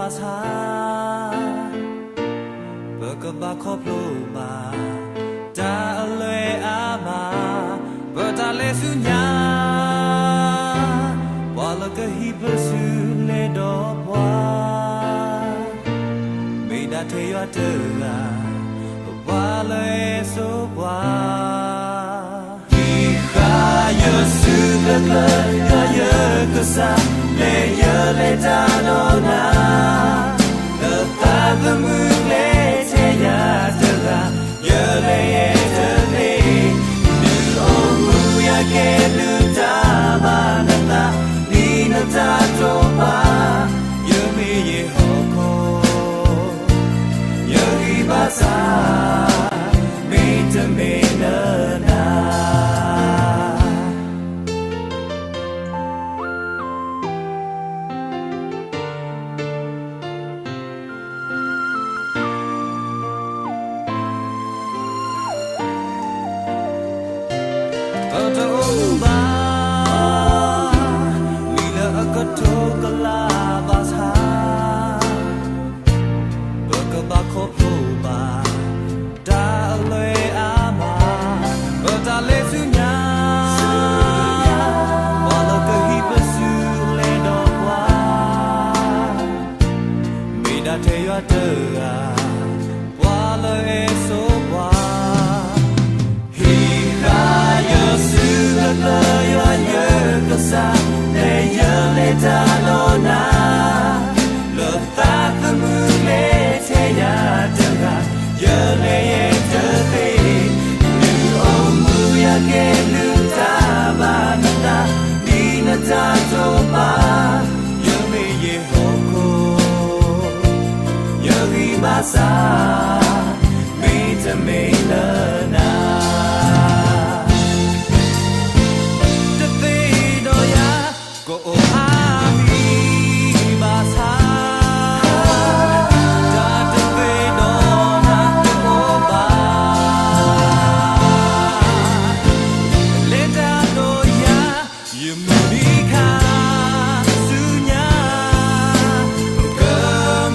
ဘၣ်ဆၣ် ပကဘၣ်ခီဖျိဘၣ် တၢ်အလွဲၢ်အါမး, ပတၢ်လဲၤဆူညါ ပှၤလၢကဟံးပစုလဲဒီးပှၤ, မ့ၢ်ဒၣ်ထဲယွၤတဂၤ ပှၤလၢအဲၣ်ဆိပှၤ. ဟံးဃာ်ယစုကျၢၤကျၢၤ ယွၤယကစၢ်, လဲၤယလဲၤတၢ်ဒီးနၤ, လၢသးသမူကျဲထဲယၤတဂၤ, ယလဲၤယဲတသ့, ဒုးအိၣ်မူယၤကဲဒုးတၢ်ဘၣ်နသး, ဒ်နတၢ်တိာ်ပာ်, ယမ့ၢ်ယဟီၣ်ခိၣ် ယဂံၢ်ဘါစၢ်, မ့တမ့ၢ်လၢနၤ. ပတအိၣ်မူဘၣ် လံာ်လၢအကတိၤကလးဘၣ်ဆၣ်, ပကဘၣ်ခီဖျိဘၣ် တၢ်အလွဲၢ်အါမး, ပတၢ်လဲၤဆူညါ, ပှၤလၢကဟံးပစုလဲဒီးပှၤ, မ့ၢ်ဒၣ်ထဲယွၤတဂၤ, ပှၤလၢအဲၣ်ဆိပှၤ. ဟံးဃာ်ယစုကျၢၤကျၢၤ ယွၤယကစၢ်, လဲၤယလဲၤတၢ်ဒီးနၤ, လၢသးသမူကျဲထဲယၤတဂၤ, ယလဲၤယဲတသ့, ဒုးအိၣ်မူယၤကဲဒုးတၢ်ဘၣ်နသး, ဒ်နတၢ်တိာ်ပာ်, ယမ့ၢ်ယဟီၣ်ခိၣ် ယဂံၢ်ဘါစၢ်, မ့တမ့ၢ်လၢနၤ. တသ့ဒီးယၤ ကအိၣ်အါမံၤဘၣ်ဆၣ်, တၢ်တသ့ဒီးနၤတအိၣ်ဘၣ်. လဲၤတၢ်ဒီးယၤ ယမုၢ်နံၤခါဆူညါ, က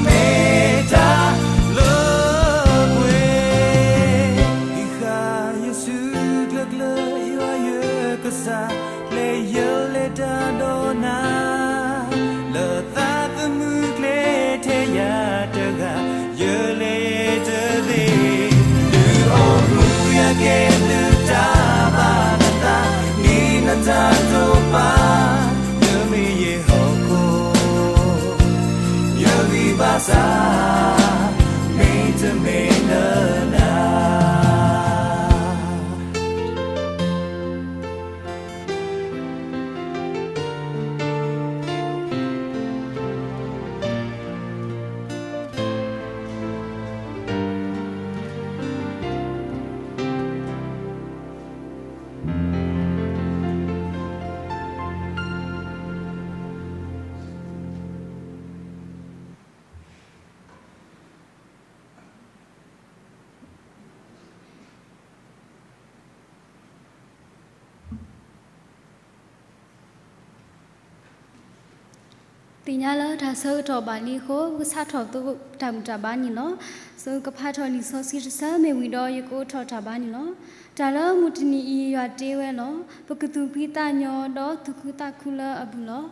မ့ၢ်တၢ်လၢပှဲၤ, ဟံးဃာ်ယစုကျၢၤကျၢၤ ယွၤယကစၢ်, လဲၤယလဲၤတၢ်ဒီးနၤ, လၢသးသမူကျဲထဲယၤတဂၤ, ယလဲၤယဲတသ့, ဒုးအိၣ်မူယၤကဲဒုးတၢ်ဘၣ်နသး, ဒ်နတၢ်တိာ်ပာ်, ယမ့ၢ်ယဟီၣ်ခိၣ် ယဂံၢ်ဘါစၢ်, မ့တမ့ၢ်လၢနၤ. သ့ၣ်ညါလၢတၢ်ဆၢကတီၢ်ဘၣ်လံအဃိ ပကစးထီၣ်သိတၢ်ဘူၣ်တၢ်ဘါန့ၣ်လီၤ. ဆၢကဖးထီၣ်လံာ်စီဆှံတဆၢ မ့ၢ်ဝံၤဒီးယကအိးထီၣ်တၢ်ဘါန့ၣ်လီၤ. တၢ်လၢမုၢ်တနံၤအံၤယွၤတ့ဝဲလီၤ. ပကသူၣ်ဖှံသးညီဒီးသူၣ်ခုသးခုလၢအပူၤလီၤ.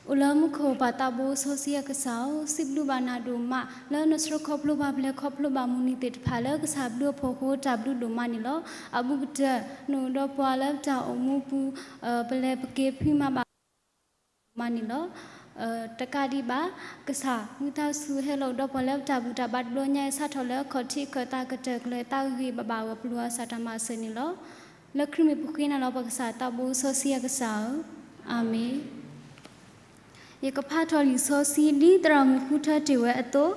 အိၣ်လၢမူခိၣ်ပၢ်သးဘိစီဆှံအကစၢ်, စံးဘျုးဘၣ်နၤဒိၣ်မး လၢနဆှၢခီဖျိပှၤ ပလဲၤခီဖျိဘၣ်မုၢ်နံၤသ့ၣ်တဖၣ်လၢကစၢ်ဘျုးအဖှိၣ်အဃိ တၢ်ဘျုးဒိၣ်မးန့ၣ်လီၤ. အဘူးကတၢၢ် နအိၣ်ဒီးပှၤလၢပတၢ်အိၣ်မူပူၤ ပလဲၤပက့ၤဖှံမၤဘၣ်မးန့ၣ်လီၤ. တကးဒံးဘၣ် ကစၢ်မူသးဆူၣ်ဟဲလီၤအိၣ်ဒီးပှၤလၢပတၢ်ဘူၣ်တၢ်ဘါတဘျီညါအံၤ စးထီၣ်လၢအခီၣ်ထံးအခၢၣ်သးကတၢၢ်ကလၢၤသးဂ့ၤဂ့ၤဘၣ်ဘၣ်ဝဲပလိၤအစၢ်တၢ်မၤစၢၤန့ၣ်လီၤ. လၢခရံာ်မံၤပဃ့နၤလီၤ ပကစၢ်သးဘိစီဆှံအကစၢ်ဧၢ, အၤမ့ၣ်. ယကဖးထီၣ်လံာ်စီဆှံဒ်သရၣ်မုၣ်ဃုထၢတ့ၢ်ဝဲအသိး,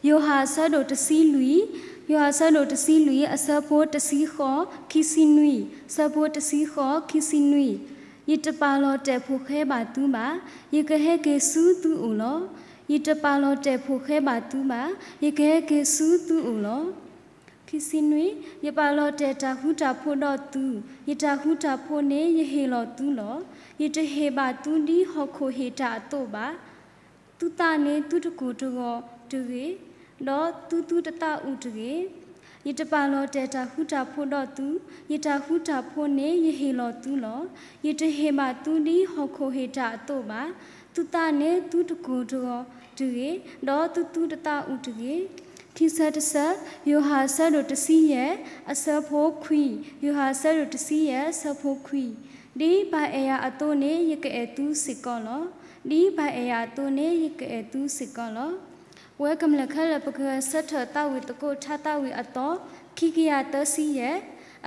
ယိၤဟၣ်အဆၢဒိၣ်တဆံလွံၢ်, ယိၤဟၣ်အဆၢဒိၣ်တဆံလွံၢ် အဆၢဖိတဆံဃိး ခံဆံနွံ, အဆၢဖိတဆံဃိး ခံဆံနွံ, ယတပာ်လီၤတဲာ်ဖိၣ်ဃဲဘၣ်သုဘၣ်, ယကဟဲက့ၤဆူသုအိၣ်လီၤ. ယတပာ်လီၤတဲာ်ဖိၣ်ဃဲဘၣ်သုဘၣ်, ယကဟဲက့ၤဆူသုအိၣ်လီၤ. ခံဆံနွံ, ယပာ်လီၤတဲာ်တၢ်ဃူတၢ်ဖိးဒီးသု, ယတၢ်ဃူတၢ်ဖိးန့ၣ် ယဟ့ၣ်လီၤသုလီၤ. ယတဟ့ၣ်ဘၣ်သုဒ်ဟီၣ်ခိၣ်ဟ့ၣ်တၢ်အသိးဘၣ်. သုသးန့ၣ်သုတကိၢ်တဂီၤတဂ့ၤ, ဒီးသုသုတသးအုးတဂ့ၤ. ယတပာ်လီၤတဲာ်တၢ်ဃူတၢ်ဖိးဒီးသု, ယတၢ်ဃူတၢ်ဖိးန့ၣ်ယဟ့ၣ်လီၤသုလီၤ. ယတဟ့ၣ်ဘၣ်သုဒ်ဟီၣ်ခိၣ်ဟ့ၣ်တၢ်အသိးဘၣ်. သုသးန့ၣ်သုတကိၢ်တဂီၤတဂ့ၤ, ဒီးသုသုတသးအုးတဂ့ၤ. ခံဆၢတဆၢ, ယိၤဟၣ်အဆၢဒိၣ်တဆံယဲၢ်, အဆၢဖိခွံ, ယိၤဟၣ်အဆၢဒိၣ်တဆံယဲၢ်, အဆၢဖိခွံ. ဒ်ပၢ်အဲၣ်ယၤအသိးန့ၣ် ယကအဲၣ်သုစ့ၢ်ကီးလီၤ. ဒ်ပၢ်အဲၣ်ယၤအသိးန့ၣ် ယကအဲၣ်သုစ့ၢ်ကီးလီၤ. ပဝဲကမျၢၢ်ခဲလၢာ် ပကဂဲၤဆၢထၢၣ်သးဝံၣ်သကိးထါသးဝံၣ်အသီ ခံကယၤသၢဆံယဲၢ်,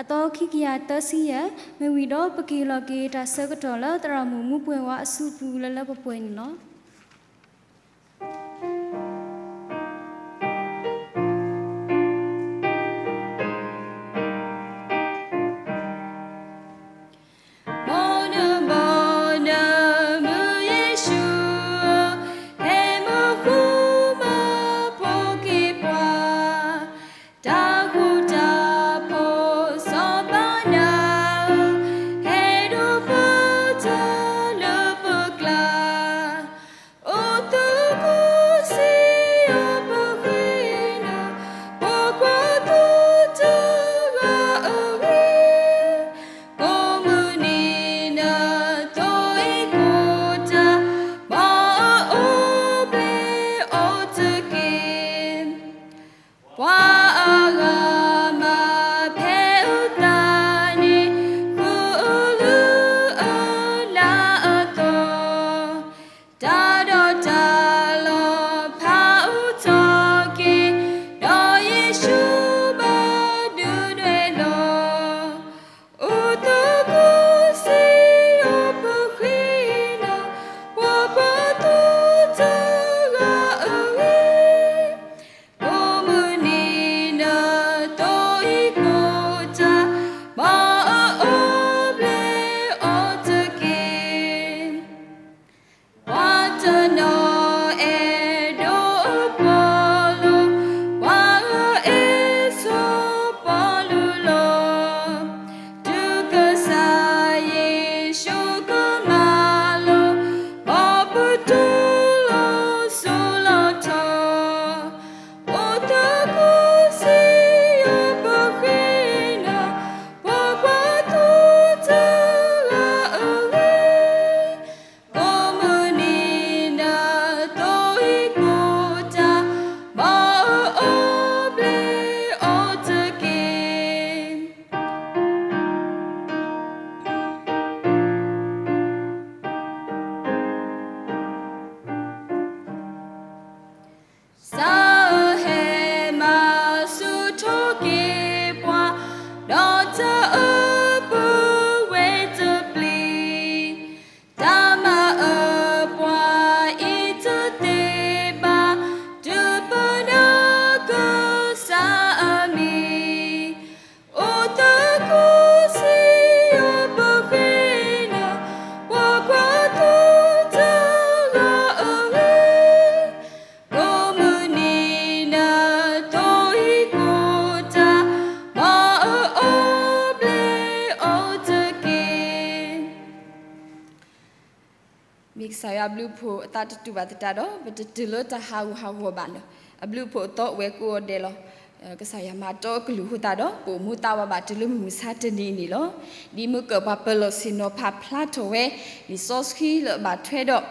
အသီခံကယၤသၢဆံယဲၢ်, မ့ၢ်ဝံၤဒီးပက့ၤလီၤက့ၤတၢ်ဆၢကတီၢ်လၢသရၣ်မုၣ်မူပှဲၤဝါအစုပူၤလၢလၢပှဲၤပှဲၤန့ၣ်လီၤ. မ်နဘီနမုၢ်ယ့ၣ်ၡူး, ဟဲမၤဃူမၤဖိးက့ၤပှၤ, တၢ်ဃူတၢ်ဖိးစီၤပၤနၤ, ဟဲဒိးပတၢ်လၢပကျါ အိၣ်သကိးစံးအီၤပဃ့နၤ, ပှၤကွၢ်သိတဂၤအဂ့ၢ်, ကိးမုၢ်နံၤနသိအံၤကိးတၢ်, မ်အအိၣ်ဘျ့အိၣ်တက့ၢ်. ပှၤအဂၤမၤဖဲအသးန့ၣ်, ဃုအလုၢ်အလၢ်အသီ, တၢ်ဒီးတၢ်လီၤဖးအိၣ်ထီၣ်က့ၤ, ဒီးယ့ၣ်ၡူးဘၣ်ဒုးဒွဲၣ်လီၤ. အိၣ်သကိးစံးအီၤပဃ့နၤ, ပှၤကွၢ်သိတဂၤအဂ့ၢ်, ကိးမုၢ်နံၤနသိအံၤကိးတၢ်, မ်အအိၣ်ဘျ့အိၣ်တက့ၢ်. ပှၤတနီၤအဲၣ်ဒိးအပီလူး, ပှၤအၢအဲၣ်စီၤပီလူးလီၤ. တုၤကစၢ်ယ့ၣ်ၡူးကမၤလိာ်, မ်ပတူၢ်လိာ်စိၤလီၤထီ, အိၣ်သကိးစံးအီၤပဃ့နၤ, ပှၤကွၢ်သိတဂၤအဂ့ၢ်, ကိးမုၢ်နံၤနသိအံၤကိးတၢ်, မ်အအိၣ်ဘျ့အိၣ်တက့ၢ်. စၢ်ဧၢ, ဟဲမၤဆူၣ်ထီၣ်က့ၤပှၤ, ဒီးတၢ်အၢပူၤဝဲတပျ့ၤ, တၢ်မၤအၢပှၤအံၤတသ့ဘၣ်, တုၤပနၢ်ကစၢ်အမံၤ, အိၣ်သကိးစံးအီၤပဃ့နၤ, ပှၤကွၢ်သိတဂၤအဂ့ၢ်, ကိးမုၢ်နံၤနသိအံၤကိးတၢ်, မ်အအိၣ်ဘျ့အိၣ်တက့ၢ်. မ့ၢ်ကစၢ်ယွၤအဘျုးအဖှိၣ်အသးတတူာ်ဘၣ်သတးဒီး ပတတုၤလၢတၢ်ဟးဂူာ်ဟးဂီၤဘၣ်န့ၣ်, အဘျုးအဖှိၣ်အသီအိၣ်ဝဲကိးဂၤဒဲးလီၤ. ကစၢ်ယွၤမၤတီအကလုၢ်အဃိသတးဒီး ပအိၣ်မူသးဝးဘၣ်တုၤလၢမုၢ်မဆါတနံၤအံၤန့ၣ်လီၤ. ဒ်မုၢ်ကၢၢ်ပှၤပၢၤလီၢ်ဆ့ၣ်နီၤဖးဖျါထီၣ်ဝဲ လံာ်စီဆှံလၢအဘၣ်ထွဲဒီး လံာ်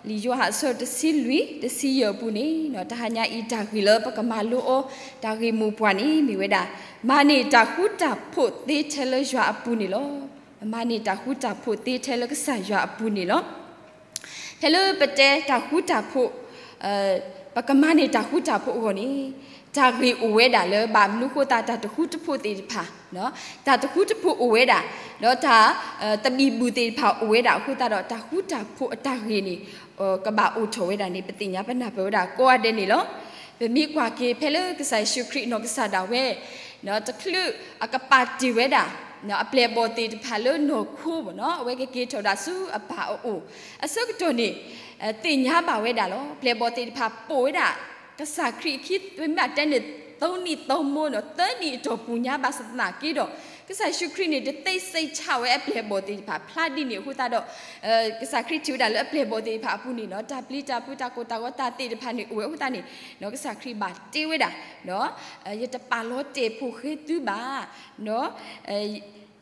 ယိၤဟၣ်အဆၢတဆံလွံၢ် တဆံယဲၢ်အပူၤန့ၣ်, တဟါညါအံၤတၢ်ဂ့ၢ်လၢပကမၤလိအီၤ တၢ်ဂ့ၢ်မိၢ်ပှၢ်န့ၣ် မ့ၢ်ဝဲဒၣ် မၤန့ၢ်တၢ်ဃူတၢ်ဖိးသ့ထဲလၢယွၤအပူၤန့ၣ်လီၤ. မၤန့ၢ်တၢ်ဃူတၢ်ဖိးသ့ထဲလၢကစၢ်ယွၤအပူၤန့ၣ်လီၤ. ဖဲလၢပတဲတၢ်ဃူတၢ်ဖိး, ပကမၤန့ၢ်တၢ်ဃူတၢ်ဖိးအဂီၢ်န့ၣ်, တၢ်ဂ့ၢ်အိၣ်ဝဲဒၣ်လၢဘၣ်မနုၤဃိသတးတၢ်တဃူတဖိးသ့ၣ်တဖၣ်, တၢ်တဃူတဖိးအိၣ်ဝဲဒၣ်, ဒီးတၢ်သဘံၣ်ဘုၣ်သ့ၣ်တဖၣ်အိၣ်ဝဲဒၣ်အဃိသတးဒီး တၢ်ဃူတၢ်ဖိးအတၢ်ဂ့ၢ်န့ၣ် ကဘၣ်အိၣ်ထီၣ်ဝဲဒၣ်န့ၣ် ပသ့ၣ်ညါပနၢ်ပၢၢ်ဝဲဒၣ်ကိးဂၤဒဲးန့ၣ်လီၤ. ပမ့ၢ်ကွၢ်က့ၤဖဲလၢကစၢ်ယ့ၣ်ၡူးခရံာ်အနီၢ်ကစၢ်ဒၣ်ဝဲ တချုးအကပာ်တ့ၢ်ဝဲဒၣ် အပျဲၢ်အဘီၣ်သ့ၣ်တဖၣ်လၢနီၢ်ခိဘၣ်န့ၣ်, အဝဲကက့ၤထီၣ်ဒၣ်ဆူအပၢ်အအိၣ် အဆၢကတီၢ်န့ၣ်, သ့ၣ်ညါဘၣ်ဝဲဒၣ်လီၤ. ပျဲၢ်ဘီၣ်သ့ၣ်တဖၣ်ပိာ်ဝဲဒၣ် ကစၢ်ခရံာ်အခံ ပမ့ၢ်တဲန့ၣ် သၢနံၣ်သၢမိၢ်န့ၣ် သၢနံၣ်အတီၢ်ပူၤညါဘၣ်ဆၣ်သနာ်က့ဒီး ကစၢ်ယ့ၣ်ၡူးခရံာ်န့ၣ် တသ့စ့ဆၣ်ဝဲအပျဲၢ်အဘီၣ်သ့ၣ်တဖၣ်ဖျါဒ်န့ၣ်အဃိသတးဒီး ကစၢ်ခရံာ်ထံၣ်ဝဲဒၣ်လၢအပျဲၢ်အဘီၣ်သ့ၣ်တဖၣ်အပူၤန့ၣ်နီၤ တၢ်ပျံၤတၢ်ဖုးတၢ်ကိၢ်တၢ်ဂီၤတၢ်သ့ၣ်တဖၣ်န့ၣ်အိၣ်ဝဲအဃိသတးန့ၣ် ကစၢ်ခရံာ်ဘၣ်တ့ဝဲဒၣ် ယတပာ်လီၤတဲာ်ဖိဃဲသုဘၣ်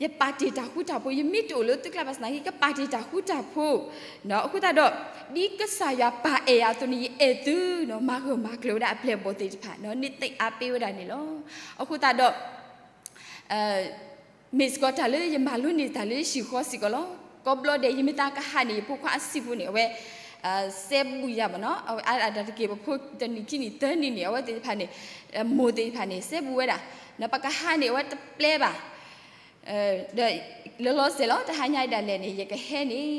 ယပာ်တ့ၢ်တၢ်ဃူတၢ်ဖိး ယမ့ၢ်တအိၣ်လၢသုကျါဘၣ်ဆၣ်သနာ်က့ ယကပာ်တ့ၢ်တၢ်ဃူတၢ်ဖိး အဃိသတးဒီး ဒ်ကစၢ်ယွၤပာ်အဲၣ်ယၤအသိးန့ၣ် ယအဲၣ်သုနီၤ မၤဂၢၢ်မၤကျၢၤဝဲဒၣ်အပျဲၢ်အဘီၣ်သ့ၣ်တဖၣ် န့ၢ်သ့ၣ်အါပ့ၤဝဲဒၣ်န့ၣ်လီၤ. အဃိသတးဒီး မ့ၢ်စ့ၢ်ကီးတၢ်လၢယမၤလိန့ၢ်တၢ်လၢယဟံၣ်ဃီစ့ၢ်ကီးလီၤ. ကိးဘျီဒဲး ယမ့ၢ်သးကဟးန့ၣ် ယဖိခွါအဆံးဖိန့ၣ် အဝဲ စဲဘူးယၤဘၣ်နီၤ အဝဲအါဒၣ်တက့ၢ် ပဖိတနံၣ်ခံနံၣ်သၢနံၣ်န့ၣ် အဝဲသ့ၣ်တဖၣ်န့ၣ် မိၢ်သ့ၣ်တဖၣ်န့ၣ် စဲဘူးဝဲဒၣ် ပကဟးန့ၣ် အဝဲတပျဲဘၣ် ဒီး လီၤလီၤဆဲးလီၤ တဟါညါအံၤဒၣ်လဲာ်န့ၣ် ယကဟဲန့ၣ်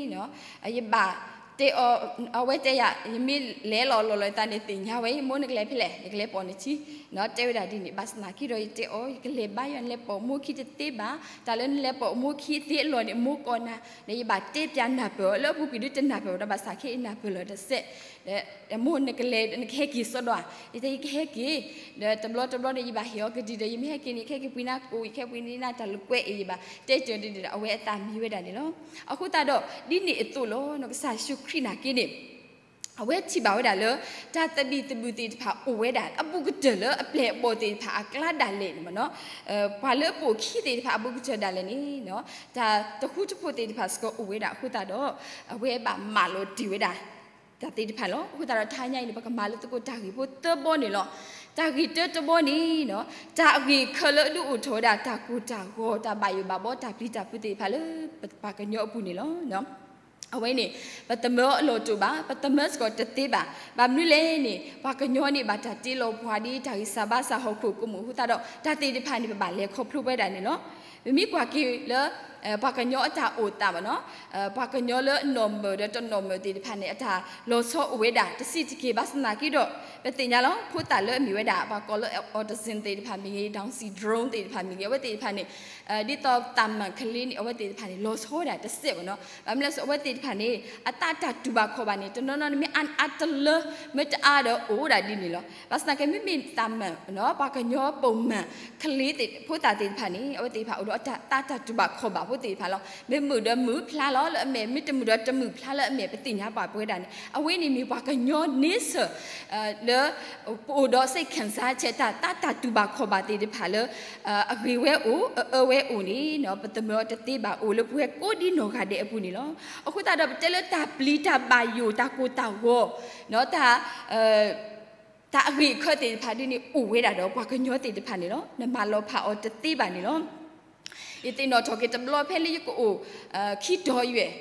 ယဘၣ်တဲအီၤ အဝဲတဲယၤ ယမ့ၢ်လဲၤလီၤလီၤလီၤသးန့ၣ် သ့ၣ်ညါဝဲ မိၢ်နကလဲၤဖဲလဲၣ် ယကလဲၤပိာ်နထံ တဲဝဲဒၣ်ဒ်န့ၣ် ဘၣ်ဆၣ်သနာ်က့ဒီး ယတဲအီၤ ယကလဲၤဘါယွၤ နလဲၤပိာ်မိၢ်ခံတသ့ဘၣ် တၢ်လၢနလဲၤပိာ်မိၢ်ခံသ့အလီၢ်န့ၣ် မိၢ်ကိးနၤ ဒီးယဘၣ်တဲပျးနၢ်ပၢၢ်အီၤ လၢအပူၤကွံာ်ဒုးတနၢ်ပၢၢ်ဒီး ဘၣ်ဆၣ်ခဲအံၤနၢ်ပၢၢ်လီၤတစဲး ဒီး မိၢ်နကလဲၤ နကဟဲက့ၤစီဒီဧါ ယတဲယကဟဲက့ၤ ဒီးတဘျီတဘျီဒီး ယဘၣ်ဟ့ၣ်အီၤကဒံဒီး ယမ့ၢ်ဟဲက့ၤန့ၣ် ယကဟဲက့ၤပှ့ၤနါကိၣ် ယကဟဲပှ့ၤန့ၢ်နၤတၢ်လိာ်ကွဲအံၤ ယဘၣ်တဲကၢၤဒ်န့ၣ်ဒီး အဝဲအသးမံဝဲဒၣ်န့ၣ်လီၤ. အဃိသတးဒီး ဒ်န့ၣ်အသိးလီၤ ကစၢ်ယ့ၣ်ၡူးခရံာ်နာ်က့န့ၣ် အဝဲထံၣ်ဘၣ်ဝဲဒၣ်လၢ တၢ်သဘံၣ်သဘုၣ်သ့ၣ်တဖၣ်အိၣ်ဝဲဒၣ် အဘူးကတၢၢ်လၢအပျဲၢ်အဘီၣ်သ့ၣ်တဖၣ်အကျါဒၣ်လဲာ်န့ၣ်မ့ၢ်နီၤ ပှၤလၢအပိာ်အခံသ့ၣ်တဖၣ်အဘူးကတၢၢ်ဒၣ်လဲာ်န့ၣ် တၢ်တဃူတဖိးသ့ၣ်တဖၣ်စ့ၢ်ကီးအိၣ်ဝဲဒၣ်အဃိသတးဒီး အဝဲဘၣ်မၤလိာ်တ့ၢ်ဝဲဒၣ် တၢ်သ့ၣ်တဖၣ်လီၤ. အဃိသတးဒီး တဟါညါအံၤန့ၣ် ပကမၤလိသကိးတၢ်ဂ့ၢ်ဖိသၢဘီန့ၣ်လီၤ. တၢ်ဂ့ၢ်တၢတဘီန့ၣ် တၢ်အဂ့ၢ်ခဲလၢာ်ဒုးအိၣ်ထီၣ်ဝဲဒၣ် တၢ်ကိၢ်တၢ်ဂီၤ တၢ်ဘၣ်ယိၣ်ဘၣ်ဘီ တၢ်ပျံၤတၢ်ဖုးသ့ၣ်တဖၣ်လၢ ပပှၤကညီအပူၤန့ၣ်လီၤ. အဝဲန့ၣ် ပသမၢအလီၢ်တအိၣ်ဘၣ်, ပသမၢစ့ၢ်ကီးတသ့ဘၣ်. ဘၣ်မနုၤလဲၣ်န့ၣ် ပှၤကညီန့ၣ် ဘၣ်တၢ်တ့လီၤပှၤဒ်တၢ်ဂံၢ်စၢ်ဘါစၢ်ဟီၣ်ခိၣ်ကမူၣ်အဃိသတးဒီး တၢ်သ့ၣ်တဖၣ်န့ၣ် ပဘၣ်လဲၤခီဖျိဝဲဒၣ်န့ၣ်လီၤ. ပမ့ၢ်ကွၢ်က့ၤလၢ ပှၤကညီအတၢ်အိၣ်သးမ့ၢ်နီၤ, ပှၤကညီလၢအနီၢ်မုာ်ဒီးတနီၢ်မုာ်သ့ၣ်တဖၣ်န့ၣ် အတၢ်လီၤဆီအိၣ်ဝဲဒၣ် တဆံးတက့ၢ်ဘၣ်ဆၣ်သနာ်က့ဒီး ပသ့ၣ်ညါလီၤ ဖိသၣ်လၢအမ့ၢ်ဝဲဒၣ် ပှၤကိးလၢ autism သ့ၣ်တဖၣ်မ့ၢ်ဂ့ၤ Down syndrome သ့ၣ်တဖၣ်မ့ၢ်ဂ့ၤ အဝဲသ့ၣ်တဖၣ်န့ၣ် ဒ်သိးသးမုာ်ကလ့န့ၣ် အဝဲသ့ၣ်တဖၣ်န့ၣ် လီၤဆီဝဲဒၣ်တစဲးမ့ၢ်နီၤ. ဘၣ်မနုၤလဲၣ်ဆို အဝဲသ့ၣ်တဖၣ်န့ၣ် အသးတၢ်တူၢ်ဘၣ်ခီၣ်ဘၣ်န့ၣ် တနီၤနီၤန့ၣ် မ့ၢ်အါအါတလၢ မ့ၢ်တအါဒီးအိၣ်ဒၣ်ဒ်န့ၣ်လီၤ. ဘၣ်ဆၣ်သနာ်က့ မ့မ့ၢ်သးမုာ် ပှၤကညီပိာ်မုၣ် ကလ့သ့ၣ် ဖိသၣ်သ့ၣ်တဖၣ်န့ၣ် အဝဲသ့ၣ်တဖၣ်အိၣ်ဒီးအသးတၢ်တူၢ်ဘၣ်ခီၣ်ဘၣ်ဖိသ့ၣ်တဖၣ်လီၤ. မ့ၢ်မုာ်ဒီးမုာ်ဖျါလီၤလၢအမဲာ်, မ့ၢ်တမုာ်ဒီးတမုာ်ဖျါလၢအမဲာ် ပသ့ၣ်ညါပာ်ပဝဲဒၣ်န့ၣ် အဝဲန့ၣ်မ့ၢ်ပှၤကညီန့ဆၢၣ် လၢ ပအိၣ်ဒီးစိတ်ခံစားချက် တၢ်သးတၢ်တူၢ်ဘၣ်ခီၣ်ဘၣ်သ့ၣ်တဖၣ်လၢ အဂ့ၤဝဲအိၣ် အအၢဝဲအိၣ်န့ၣ် ပသမၢတသ့ဘၣ် အိၣ်လၢပဝဲကိးဒ်နီၢ်ဂၤဒဲးအပူၤန့ၣ်လီၤ. အဃိသတးဒီး ပတဲလၢတၢ်ပျံၤတၢ်ဘၣ်ယိၣ် တၢ်ကိၢ်တၢ်ဂီၤ တၢ် တၢ်အဂ့ၢ်အခၢသ့ၣ်တဖၣ်ဒ်န့ၣ် အိၣ်ဝဲဒၣ်ဒီးပှၤကညီသ့ၣ်တဖၣ်န့ၣ်လီၤ. နမၤလီၤဖးအီၤတသ့ဘၣ်န့ၣ်လီၤ. ယသ့ၣ်နီၣ်ထီၣ်က့ၤတဘျီဖဲလၢယကအိၣ် ခံတီၤယွဲၢ်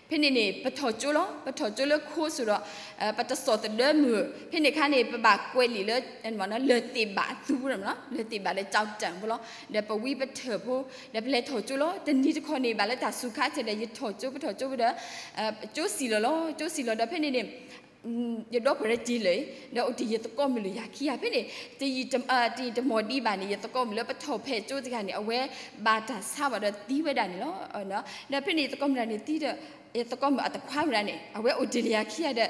ဖဲန့ၣ်န့ၣ် ပထီၣ်ကၠိလီၤ. ပထီၣ်ကၠိလၢခိစိၤဒီး ပတစိာ်သဒၢမုာ် ဖဲန့ၣ်အခါန့ၣ် ပဘၣ်ကွဲးလံာ်လၢ လၢသ့ၣ်ဘၣ်အသူဖိလီၤ, လၢသ့ၣ်ဘၣ်လၢကၠီတၢ်ဖိလီၤ. ဒီးပဝံပထၢၣ်ဖိ ဒီးပလဲၤထီၣ်ကၠိလီၤ. တနံၤတခီန့ၣ် ဘၣ်လၢတၢ်စူၤခါဆဲးဒီး ယထီၣ်ကၠိ ပထီၣ်ကၠိဒီး ကၠိစံၣ်လီၤလီၤ. ကၠိစံၣ်လီၤဒီးဖဲန့ၣ်န့ၣ် ယဒီပုၢ်ဝဲၢ်တ့လၢာ် ဒီးအိၣ်တ့ၢ်ယသကိးမုၣ်လၢယၤခံဂၤဖဲန့ၣ် တယံာ်တမီၢ်ဒံးဘၣ်န့ၣ် ယသကိးမုၣ်လၢပထီၣ်ဖဲးကၠိတဂၤန့ၣ် အဝဲဘၣ်တၢ်ဆါဘၣ်ဒီးသံဝဲဒၣ်န့ၣ်လီၤ. ဒီးဖဲန့ၣ်ယသကိးမုၣ်တဂၤန့ၣ်သံဒီး ယသကိးမုၣ်အတခွါမုၣ်တဂၤန့ၣ် အဝဲအိၣ်တ့ၢ်လၢယၤခံဂၤဒီး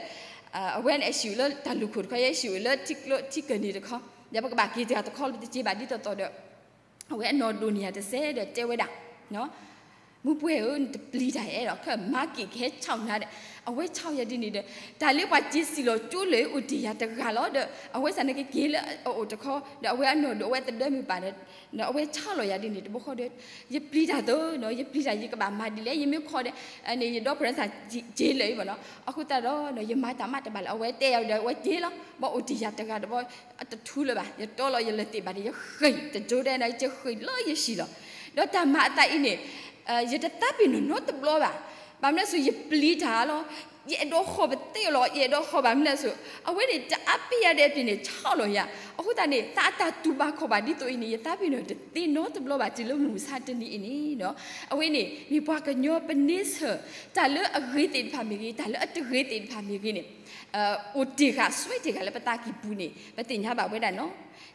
အဝဲန့ၣ်အဟံၣ်အိၣ်လၢတၢ်လူၢ်ခိၣ်တခီ ယဟံၣ်အိၣ်လၢထံကျိထံကၢၢ်န့ၣ်တခီ ဒီးပကဘၣ်က့ၤတဂၤတခီလၢပတက့ၤဘၣ်ဒ်သိးသိးဒီး အဝဲအနီၢ်ဒိၣ်န့ၢ်ယၤတစဲးဒီးတဲဝဲဒၣ် မုၢ်ပှဲၤဧၢ နတပျံၤတၢ်အဲၣ်ဒီး ခဲမၤက့ၤကဟဲဆီၣ်နၤဒီး အဝဲဆီၣ်ယၤဒ်န့ၣ်ဒီး တၢ်လၢပှၤစံၣ်လီၤကၠိလၢအိၣ်တ့ၢ်ယၤတဂၤလီၤဒီး အဝဲစ့ၢ်န့ၣ်ကက့ၤလၢအအိၣ်တခီ ဒီးအဝဲအနီၢ်ဒိၣ်အဝဲသဒၢမုၢ်ပၢ်ဒီး အဝဲဆီၣ်လီၤယၤဒ်န့ၣ်တဘျီဃီဒီး ယပျံၤတၢ်သိးနီၤ ယပျံၤတၢ် ယကဘၣ်မၤဒ်လဲၣ် ယမ့ၢ်ခိးဒီး န့ၣ် ယဒီပုၢ်ဝဲၢ်စ့ၢ်က့ၤလၢာ်အံၤဘၣ်နီၤ အဃိသတးဒီး ယမၤတၢ်မးတဘၣ်လၢၤ အဝဲတဲယၤဒီး အဝဲက့ၤလီၤ ဘၣ်အိၣ်တ့ၢ်ယၤတဂၤဒီး တထူလၢၤဘၣ် ယတီလီၤယလၢာ်သ့ၣ်ဘၣ်ဒီး ယဃ့ၢ်တကၠိဒဲးန့ၣ် ယဃ့ၢ်လီၤယဟံၣ်လီၤ ဒီးတၢ်မၤအသးအံၤန့ၣ် ယတသးပ့ၤနီၣ်နီတဘျီဘၣ် ဘၣ်မနုၤလဲၣ်ဆို ယပျံၤတၢ်လီၤ ယအဲၣ်ဒိးဃီၤပသ့ၣ်လီၤ ယအဲၣ်ဒိးဃီၤဘၣ်မနုၤလဲၣ်ဆို အဝဲန့ၣ် တအါပ့ၢ်ယၤဒဲးပျံၤန့ၣ် ဆီၣ်လီၤယၤ အဃိသတးန့ၣ် သးအတၢ်တူၢ်ဘၣ်ခီၣ်ဘၣ်ဒ်သိးအံၤန့ၣ် ယသးပ့ၤနီၣ်တသ့နီတဘျီဘၣ် တုၤလၢမုၢ်မဆါတနံၤအံၤန့ၣ် အဝဲန့ၣ် မ့ၢ်ပှၤကညီပန့ဆၢၣ် တၢ်လၢအဂ့ၤသ့ၣ်တဖၣ်မ့ၢ်ဂ့ၤ တၢ်လၢအတဂ့ၤသ့ၣ်တဖၣ်မ့ၢ်ဂ့ၤန့ၣ် အိၣ်တ့ၢ်ဃာ် စွဲတ့ၢ်ဃာ်လၢပသးကံၢ်ပူၤန့ၣ် ပသ့ၣ်ညါဘၣ်ဝဲဒၣ်နီၤ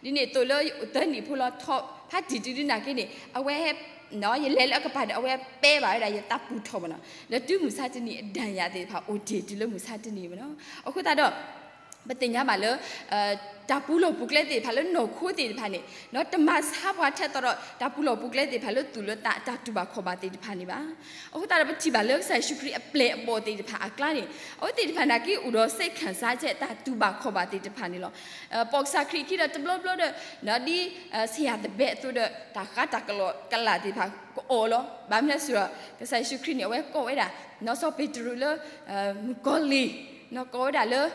ဒ်န့ၣ်အသိးလၢသၢနံၣ်ဖိလီၤထီၣ် ဖးတံၢ်တုၤဒ်နာ်က့န့ၣ် အဝဲ ယလဲၤလၢအကပၤဒီး အဝဲပဲဘၣ်ဝဲဒၣ်ယသးပူၤထီၣ်ဘၣ်နီၤ ဒီးတုၤမုၢ်ဆါတနံၤအဒၣ်ယၤသ့ၣ်တဖၣ်အိၣ်တ့ၢ်တုၤလၢမုၢ်ဆါတနံၤဘၣ်နီၤ အဃိသတးဒီး ပသ့ၣ်ညါဘၣ်လၢ တၢ်ပူၤလီၢ်ပူၤကျဲသ့ၣ်တဖၣ်လၢနီၢ်ခိသ့ၣ်တဖၣ်န့ၣ် တမၤဆါပှၤထဲသိးဒီး တၢ်ပူၤလီၢ်ပူၤကျဲသ့ၣ်တဖၣ်လၢသူၣ်လၢသး တၢ်တူၢ်ဘၣ်ခီၣ်ဘၣ်သ့ၣ်တဖၣ်န့ၣ်ဘၣ်. အဃိသတးဒီး ပထံၣ်ဘၣ်လၢကစၢ်ယ့ၣ်ၡူးခရံာ်အပျဲၢ်အဘီၣ်သ့ၣ်တဖၣ်အကျါန့ၣ် အဝဲသ့ၣ်တဖၣ်နာ်က့ အိၣ်ဒီးစိတ်ခံစားချက် တၢ်တူၢ်ဘၣ်ခီၣ်ဘၣ်သ့ၣ်တဖၣ်န့ၣ်လီၤ. ပိာ်ကစၢ်ခရံာ်အခံဒီးတဘျီဘျီဒီး ဒ် ဆရာသဘဲအသိးဒီး တၢ်ဃးတၢ်ကလီကလာ်သ့ၣ်တဖၣ်ကအီၣ်လီၤ. ဘၣ်မနုၤလဲၣ်စ့ၢ်ကီး ကစၢ်ယ့ၣ်ၡူးခရံာ်န့ၣ် အဝဲကိးဝဲဒၣ် စီၤပ့းတရူးလၢ မုၣ်ကီၤလံၢ် ကိးဝဲဒၣ်လၢ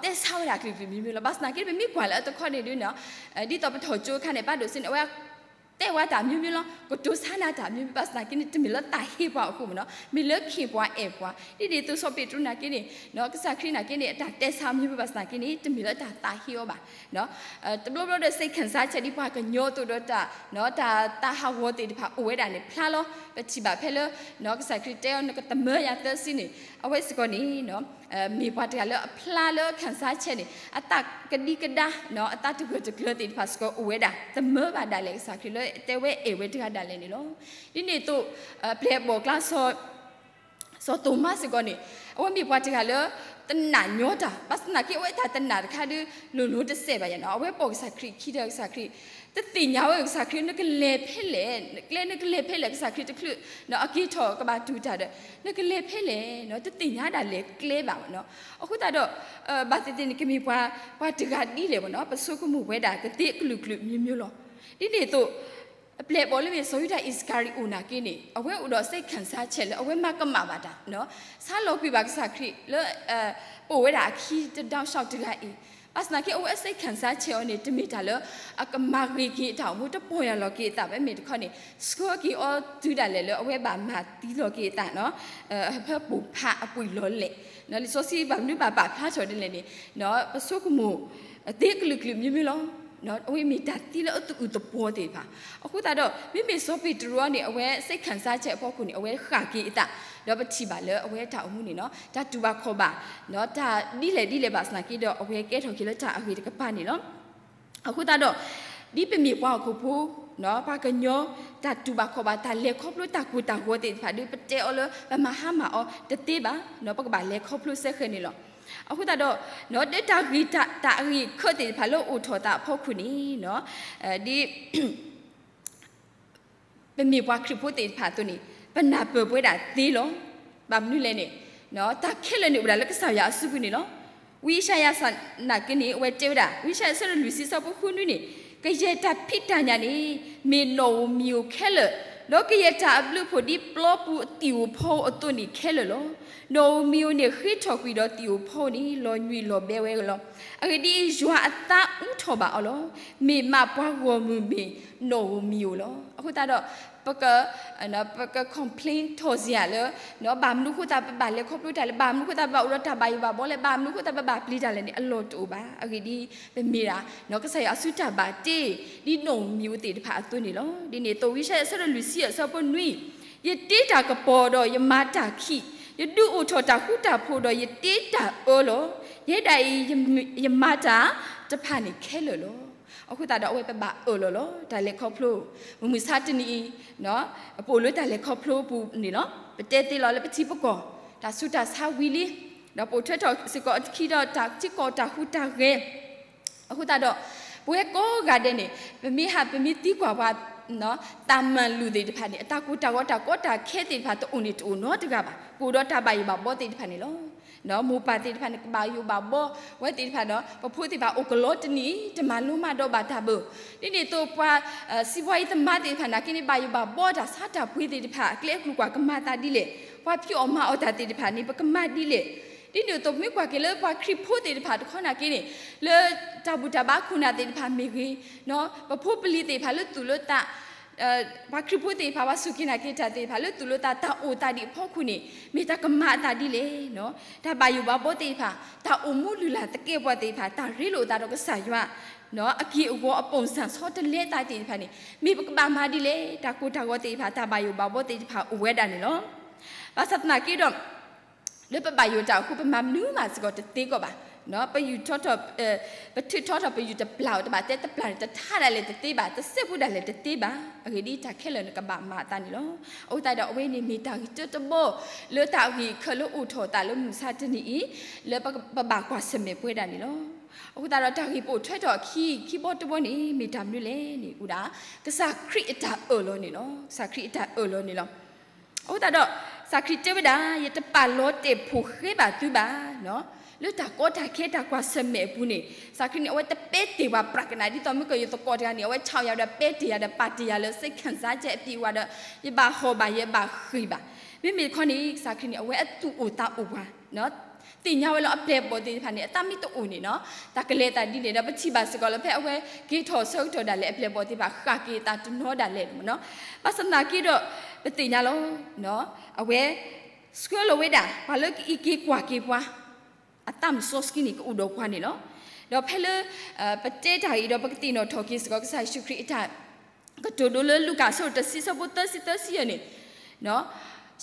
တဲဆါဝဲဒၣ်ကလုာ်ကလုာ်မံၤမံၤလီၤ. ဘၣ်ဆၣ်သနာ်က့ ပမ့ၢ်ကွၢ်လၢအတခီန့ၣ်ဒုး ဒ်သိးပထီၣ်ကၠိအခါန့ၣ် ဘၣ်ဒိၣ်စ့န့ၣ် အဝဲတဲဝဲတၢ်မံၤမံၤလီၤ. ကတိၤဆါနၤတၢ်မံၤမံၤ ဘၣ်ဆၣ်သနာ်က့န့ၣ် တမ့ၢ်လၢသးဟ့ပှၤအဃိမ့ၢ်နီၤ, မ့ၢ်လၢခ့ၣ်ပှၤအဲၣ်ပှၤ. ဒ်န့ၣ်အသိးစီၤပ့းတရူးနာ်က့န့ၣ် ကစၢ်ခရံာ်နာ်က့န့ၣ် အတၢ်တဲဆါမံၤမံၤ ဘၣ်ဆၣ်သနာ်က့န့ၣ် တမ့ၢ်လၢတၢ်သးဟ့အီၤဘၣ်. တဘျီဘျီဒီး စိတ်ခံစားချက် ဒ်ပှၤကညီအသိးဒီး တၢ်သးဟးဂီၤသ့ၣ်တဖၣ်အိၣ်ဝဲဒၣ်န့ၣ် ဖျါလီၤ. ပထံၣ်ဘၣ်ဖဲလၢ ကစၢ်ခရံာ်တဲအီၤ နကသမၢယၤသၢဆံန့ၣ် အဝဲစ့ၢ်ကီးန့ၣ် မ့ၢ်ပှၤတဂၤလၢအဖျါလၢခံစားချက်န့ၣ် အသးကဒံကဒါ အသးတဂၢၢ်တကျၢၤသ့ၣ်တဖၣ်စ့ၢ်ကီးအိၣ်ဝဲဒၣ် သမၢဘၣ်ဒၣ်လဲာ်ကစၢ်ခရံာ်လၢတဲဝဲအဲၣ်ဝဲတဂၤဒၣ်လဲာ်န့ၣ်လီၤ. ဒ်န့ၣ်အသိး ပျဲၢ်အဘီၣ်ကျါ စီၤသိၤမါစ့ၢ်ကီးန့ၣ် အဝဲမ့ၢ်ပှၤတဂၤလၢ တနာ်ညီတၢ် ဘၣ်ဆၣ်သနာ်က့ အဝဲတၢ်တနာ်တခါဒုး လိၤလိၤတစဲးဘၣ်ယၤနီၤ. အဝဲပိာ်ကစၢ်ခရံာ်ခံဒီးကစၢ်ခရံာ် တသ့ၣ်ညါဝဲကစၢ်ခရံာ် နကလဲၤဖဲလဲၣ် ကျဲနကလဲၤဖဲလဲၣ် ကစၢ်ခရံာ်တချုး အက့ၤထီၣ်ကဘၣ်တူၢ်တၢ်ဒီး နကလဲၤဖဲလဲၣ် တသ့ၣ်ညါဒၣ်လဲာ်ကျဲဘၣ်နီၤ. အဃိသတးဒီး ဘၣ်သ့ၣ်သ့ၣ်န့ၣ် ကမ့ၢ်ပှၤ ပှၤတဂၤဒ်လဲၣ်ဘၣ်နီၤ ပဆိကမိၣ်ဝဲဒၣ်ကသ့ကလုာ်ကလုာ်မံၤမံၤလီၤ. ဒ်န့ၣ်အသိး အပျဲၢ်အဘီၣ်လၢမ့ၢ်စီၤယူဒၤအံၣ်စကၤရံၤအိၣ်နာ်က့န့ၣ် အဝဲအိၣ်ဒီး စိတ်ခံစားချက် လၢအဝဲမၤကမၣ်ဘၣ်တၢ် ဆါလီၤကွံာ်ဘၣ်ကစၢ်ခရံာ်လၢ ပိာ်ဝဲဒၣ်အခံတဒီရှောက်တဂၤအံၤ ဘၣ်ဆၣ်သနာ်က့ အဝဲအ စိတ်ခံစားချက် အီၤန့ၣ် တမ့ၢ်တၢ်လၢ အကမၤဂ့ၤက့ၤအတၢ်အိၣ်မူ တပီၢ်ယၢ်လီၤက့ၤအသး မ့မ့ၢ်တခီန့ၣ် ဆှၢက့ၤအီၤတုၤဒၣ်လဲာ်လၢအဝဲဘၣ်မၤသံလီၤက့ၤအသးနီၤ ဖဲပိာ်ဖးအပှ့ၤလီၤလဲၣ်. လံာ်စီဆှံဘၣ်မနုၤဘၣ်ပာ်ဖျါထီၣ်ဒ်လဲၣ်န့ၣ် ပဆိကမိၣ် သ့ကလုာ်ကလုာ်မံၤမံၤလီၤ. အဝဲမ့ၢ်တၢ်သံလၢအသူၣ်အုးသပှီၤသ့ၣ်တဖၣ်. အဃိသတးဒီး မ့မ့ၢ်စီၤပ့းတရူးအံၤန့ၣ် အဝဲ စိတ်ခံစားချက် အဖီခိၣ်န့ၣ် အဝဲဃၣ်က့ၤအသး ဒီးပထံၣ်ဘၣ်လၢအဝဲတၢ်အိၣ်မူန့ၣ်နီၤ တၢ်တူၢ်ဘၣ်ခီၣ်ဘၣ် တၢ်ဒ်လဲၣ်ဒ်လဲၣ်ဘၣ်ဆၣ်သနာ်က့ဒီး အဝဲကဲထီၣ်က့ၤလၢတၢ်အဂ့ၤတကပၤန့ၣ်လီၤ. အဃိသတးဒီး ဒ်ပမ့ၢ်ပှၤဟီၣ်ခိၣ်ဖိ ပှၤကညီ တၢ်တူၢ်ဘၣ်ခီၣ်ဘၣ် တၢ်လဲၤခီဖျိတၢ်ကိၢ်တၢ်ဂီၤသ့ၣ်တဖၣ်ဒီး ပတဲအီၤလၢပမၤဟါမၢ်အီၤတသ့ဘၣ်, ပကဘၣ်လဲၤခီဖျိစ့ၢ်ကီးန့ၣ်လီၤ. အဃိသတးဒီး ဒီးတၢ်ဂ့ၢ်တၢ်အဂ့ၢ်ခၢၣ်သ့ၣ်တဖၣ်လၢအိၣ်ထီၣ်သးအဖီခိၣ်န့ၣ် ဒ် ပမ့ၢ်ပှၤခရံာ်ဖိသ့ၣ်တဖၣ်အသိးန့ၣ် ပနၢ်ပၢၢ်ပဝဲဒၣ်သ့လီၤ. ဘၣ်မနုၤလဲၣ်န့ၣ် တၢ်ခဲလၢာ်န့ၣ်အိၣ်ဝဲဒၣ်လၢကစၢ်ယွၤအစုပူၤန့ၣ်လီၤ. ဝံယၡါယၤသနာ်က့န့ၣ် အဝဲတဲဝဲဒၣ် ဝံယၡါယၤ အဆၢဒိၣ်လွံၢ်ဆံ အဆၢဖိဃုနွံန့ၣ် ကယဲၢ်တၢ်ဖံးတၢ်ညၣ်န့ၣ် မ့ၢ်နီၣ်ဧိၤမံၤဧိၤခဲလၢာ်, ဒီးကယဲၢ်တၢ်အဘျုးအဖှိၣ်ဒ်ပျီပူၤသံၣ်ဧိၤဖီဧိၤအသိးန့ၣ်ခဲလၢာ်လီၤ. နီၣ်ဧိၤမံၤဧိၤန့ၣ်ဃ့ထီၣ်ကွံာ်ဒီးသံၣ်ဧိၤဖီဧိၤန့ၣ် လီၤညွံးလီၤဘဲဝဲလီၤ. အဂ့ၢ်ဒ်အံၤ, ယွၤအသးအူထီၣ်ဘၣ်အီၤလီၤ. မ့ၢ်မးပှၤဂီၢ်မုၢ်မ့ၢ်နီၣ်ဧိၤမံၤဧိၤလီၤ. အဃိသတးဒီး ပက ပက complain ထီၣ်စ့ၢ်ဧါလၢ ဘၣ်မနုၤအဃိသတးပဘၣ်လဲၤခီဖျိတၢ်လဲၣ်, ဘၣ်မနုၤအဃိသတးပဘၣ်အိၣ်ဒီးတၢ်ဘၣ်ယိၣ်ဘၣ်ဘီလဲၣ်, ဘၣ်မနုၤအဃိသတးပဘၣ်ပျံၤတၢ်လဲၣ်န့ၣ် အလီၢ်တအိၣ်ဘၣ်. အဂ့ၢ်ဒ်အံၤ, ပမ့ၢ်ဒၣ် ကစၢ်ယွၤအစုတၢ်ဘၣ်တ့ ဒ်နီၣ်ဧိၤမံၤဧိၤသ့ၣ်တဖၣ်အသိးန့ၣ်လီၤ. ဒ်န့ၣ်အသိး ဝံယၡါယၤ အဆၢဒိၣ်လွံၢ်ဆံ အဆၢဖိနွံ, ယတ့တၢ်ကပီၤဒီးယမၤတၢ်ခံး, ယဒုးအိၣ်ထီၣ်တၢ်ဃူတၢ်ဖိးဒီးယတ့တၢ်အၢလီၤ. ယဲဒၣ်အံၤ ယမၤတၢ်တဖၣ်န့ၣ်ခဲလၢာ်လီၤ. အဃိသတးဒီးအဝဲပဘၣ်အၢၣ်လီၤလီၤ. တၢ်လဲၤခီဖျိ မုၢ်မဆါတနံၤအံၤ ပအိၣ်လၢတၢ်လဲၤခီဖျိအပူၤန့ၣ်လီၤ. ပတဲသ့လီၤလၢပထံပကီၢ် တၢ်ဆူးတၢ်ဆါဝံၤလံ, ဒီးပိာ်ထွဲထီၣ်စ့ၢ်ကီးအခံဒီးတၢ်ထံကီၢ်တၢ်ဟူးတၢ်ဂဲၤ. အဃိသတးဒီး ပဝဲကိးဂၤဒဲးန့ၣ် ပမ့ၢ်ဟး ပမ့ၢ်သံကွၢ်ပှၤ သးမၤလူၤသ့ၣ်တဖၣ်န့ၣ် အတၢ်ကိၢ်တၢ်ဂီၤတၢ်ကီတၢ်ခဲသ့ၣ်တဖၣ်တအိၣ်န့ၣ်တအိၣ်နီတဂၤဘၣ်. ကအိၣ်ဒီးတၢ်ဘၣ်ယိၣ်ဘၣ်ဘီသ့ၣ်တဖၣ်န့ၣ်လီၤ. မိၢ်ပၢ်သ့ၣ်တဖၣ်န့ၣ် ကဘၣ်ယိၣ်ဘၣ်ဘီ ဝဲသ့ၣ်တဖၣ်ဒီး ပဖိသ့ၣ်တဖၣ်အိၣ်ကလီတနံၤအံၤ တမၤလိမၤဒိးဘၣ်တၢ်ဘၣ်. ဒ်န့ၣ်အသိးပှၤ စီးပွားရေးသမားသ့ၣ်တဖၣ်နာ်က့န့ၣ် ဘၣ်ယိၣ်ဘၣ်ဘီတၢ်ဆါတၢ်ပှ့ၤသ့ၣ်တဖၣ် အကျဲအကျိၤကွၢ်ကမၤသးဒ်လဲၣ်, ပှၤဖံးအီၣ်မၤအီၣ်တၢ်သ့ၣ်တဖၣ်န့ၣ် ပကမၤဒ်လဲၣ်. ဒ်န့ၣ်အသိး ပမ့ၢ်ကွၢ်က့ၤလၢပှၤခရံာ်ဖိသ့ၣ်တဖၣ်တခီနာ်က့န့ၣ် လၢတၢ်ဘူၣ်တၢ်ဘါခိၣ်နၢ်သ့ၣ်တဖၣ်မ့ၢ်ဂ့ၤ, ပဖိပလံၤသ့ၣ်တဖၣ်လၢသူၣ်လၢသး ပှၤခရံာ်ဖိသ့ၣ်တဖၣ် ပှၤစူၢ်က့ၤနာ်က့ၤတၢ်သ့ၣ်တဖၣ် လၢသူၣ်လၢသးတၢ်အိၣ်သးဒံးအဖီခိၣ်န့ၣ် မ့ၢ်တၢ်ကမၤအသးဒ်လဲၣ်. တၢ်ဘၣ်ယိၣ်ဘၣ်ဘီသ့ၣ်တဖၣ် တၢ်အိၣ်မူလုၢ်လၢ်သကဲးပဝးသ့ၣ်တဖၣ် တၢ်ရ့လိာ်အသးဒီးကစၢ်ယွၤ အက့ၢ်အဂီၤအ ပုံစံ ဆီတလဲသးသ့ၣ်တဖၣ်န့ၣ် မ့ၢ်ပကဘၣ်မၤဒ်လဲၣ်. တၢ်ကိၢ်တၢ်ဂီၤသ့ၣ်တဖၣ် တၢ်ဘၣ်ယိၣ်ဘၣ်ဘီသ့ၣ်တဖၣ်အိၣ်ဝဲဒၣ်န့ၣ်လီၤ. ဘၣ်ဆၣ်သနာ်က့ဒီး လၢပဘၣ်ယိၣ်တၢ်အဃိ ပမၤမနုၤမးစ့ၢ်ကီးတသ့ကီးဘၣ်. ပယူာ်ထီထီၣ်, ပထုးထီထီၣ်ပယူာ်တပျၢ်ဧိၤ, တဘၣ်တဲတပျၢ်န့ၣ် တထါဒၣ်လဲာ်တသ့ဘၣ်, တစဲးဖိဒၣ်လဲာ်တသ့ဘၣ်. အဂ့ၢ်ဒ်အံၤ, တၢ်ခဲလၢာ်န့ၣ်ကဘၣ်မၤအသးန့ၣ်လီၤ. အဃိသတးဒီး အဝဲန့ၣ်မ့ၢ်တၢ်ဂ့ၢ်တၢတဘီ လၢတၢ်ဂ့ၢ်အံၤခဲလၢာ်အိၣ်ထီၣ်အသးလၢမုၢ်ဆါတနံၤအံၤ, လၢပဘၣ်ကွၢ်ဆၢၣ်မဲာ်ပဝဲဒၣ်န့ၣ်လီၤ. အဃိသတးဒီး တၢ်ဂ့ၢ်ပအိၣ်ထွဲထီၣ်အခံ ခံဘီတဘီန့ၣ် မ့ၢ်တၢ်မနုၤလဲၣ်န့ၣ် အိၣ်ဒၣ် ကစၢ်ခရံာ်အတၢ်အၢၣ်လီၤန့ၣ်လီၤ. ကစၢ်ခရံာ်အတၢ်အၢၣ်လီၤန့ၣ်လီၤ. အဃိသတးဒီး ကစၢ်ခရံာ်တဲဝဲဒၣ်, ယတပာ်လီၤတဲာ်ဖိၣ်ဃဲဘၣ်သုဘၣ်, လၢတၢ်ကီတၢ်ခဲတၢ်ကွၢ်ဆၢၣ်မဲာ်အပူၤန့ၣ်, ကစၢ်ခရံာ်န့ၣ် အဝဲတပဲတ့ၢ်ပှၤပြးကနၣ် ဒ်သိးမုၢ်ကယိၤသကိးတဂၤန့ၣ် အဝဲဆါယၤဒီးပဲတ့ၢ်ယၤဒီးပာ်တ့ၢ်ယၤလၢ စိတ်ခံစားချက် အပြည့်အဝ ဒီး ယဘၣ်ဟီၣ်ဘၣ် ယဘၣ်ဃ့ၢ်ဘၣ်. မ့မ့ၢ်တခီန့ၣ် ကစၢ်ခရံာ်န့ၣ် အဝဲအသူၣ်အိၣ်သးအိၣ်ပှၤ သ့ၣ်ညါဝဲလၢအပျဲၢ်အဘီၣ်သ့ၣ်တဖၣ်န့ၣ် အသးမ့ၢ်တအိၣ်န့ၣ်နီၤ, တၢ်ကလဲၤသးဒ်န့ၣ်ဒီး ပထံၣ်ဘၣ်စ့ၢ်ကီးလၢ ဖဲအဝဲက့ၤထီၣ်ဆၢကတီၢ်ဒၣ်လဲာ် အပျဲၢ်အဘီၣ်သ့ၣ်တဖၣ် ဃၣ်က့ၤအသးတနီၤဒၣ်လဲာ်မ့ၢ်နီၤ. ဘၣ်ဆၣ်သနာ်က့ဒီး ပသ့ၣ်ညါလီၤ, အဝဲဆှၢလီၤဝဲဒၣ် ပှၤလၢကအံးက့ၤကွၢ်က့ၤပှၤ အသးမုၢ်စီဆှံန့ၣ် ကအိၣ်ဒီးပှၤန့ၣ်လီၤ. ဒီးဖဲလၢ ပတဲတၢ်အံၤဒီး ပကသ့ၣ်နီၣ်ထီၣ်က့ၤစ့ၢ်ကီး ကစၢ်ယ့ၣ်ၡူးခရံာ်အတၢ်ကတိၤဒိလၢလူၤကၣ်အဆၢဒိၣ်တဆံ အဆၢဖိသၢဆံသၢဆံယဲၢ်န့ၣ်,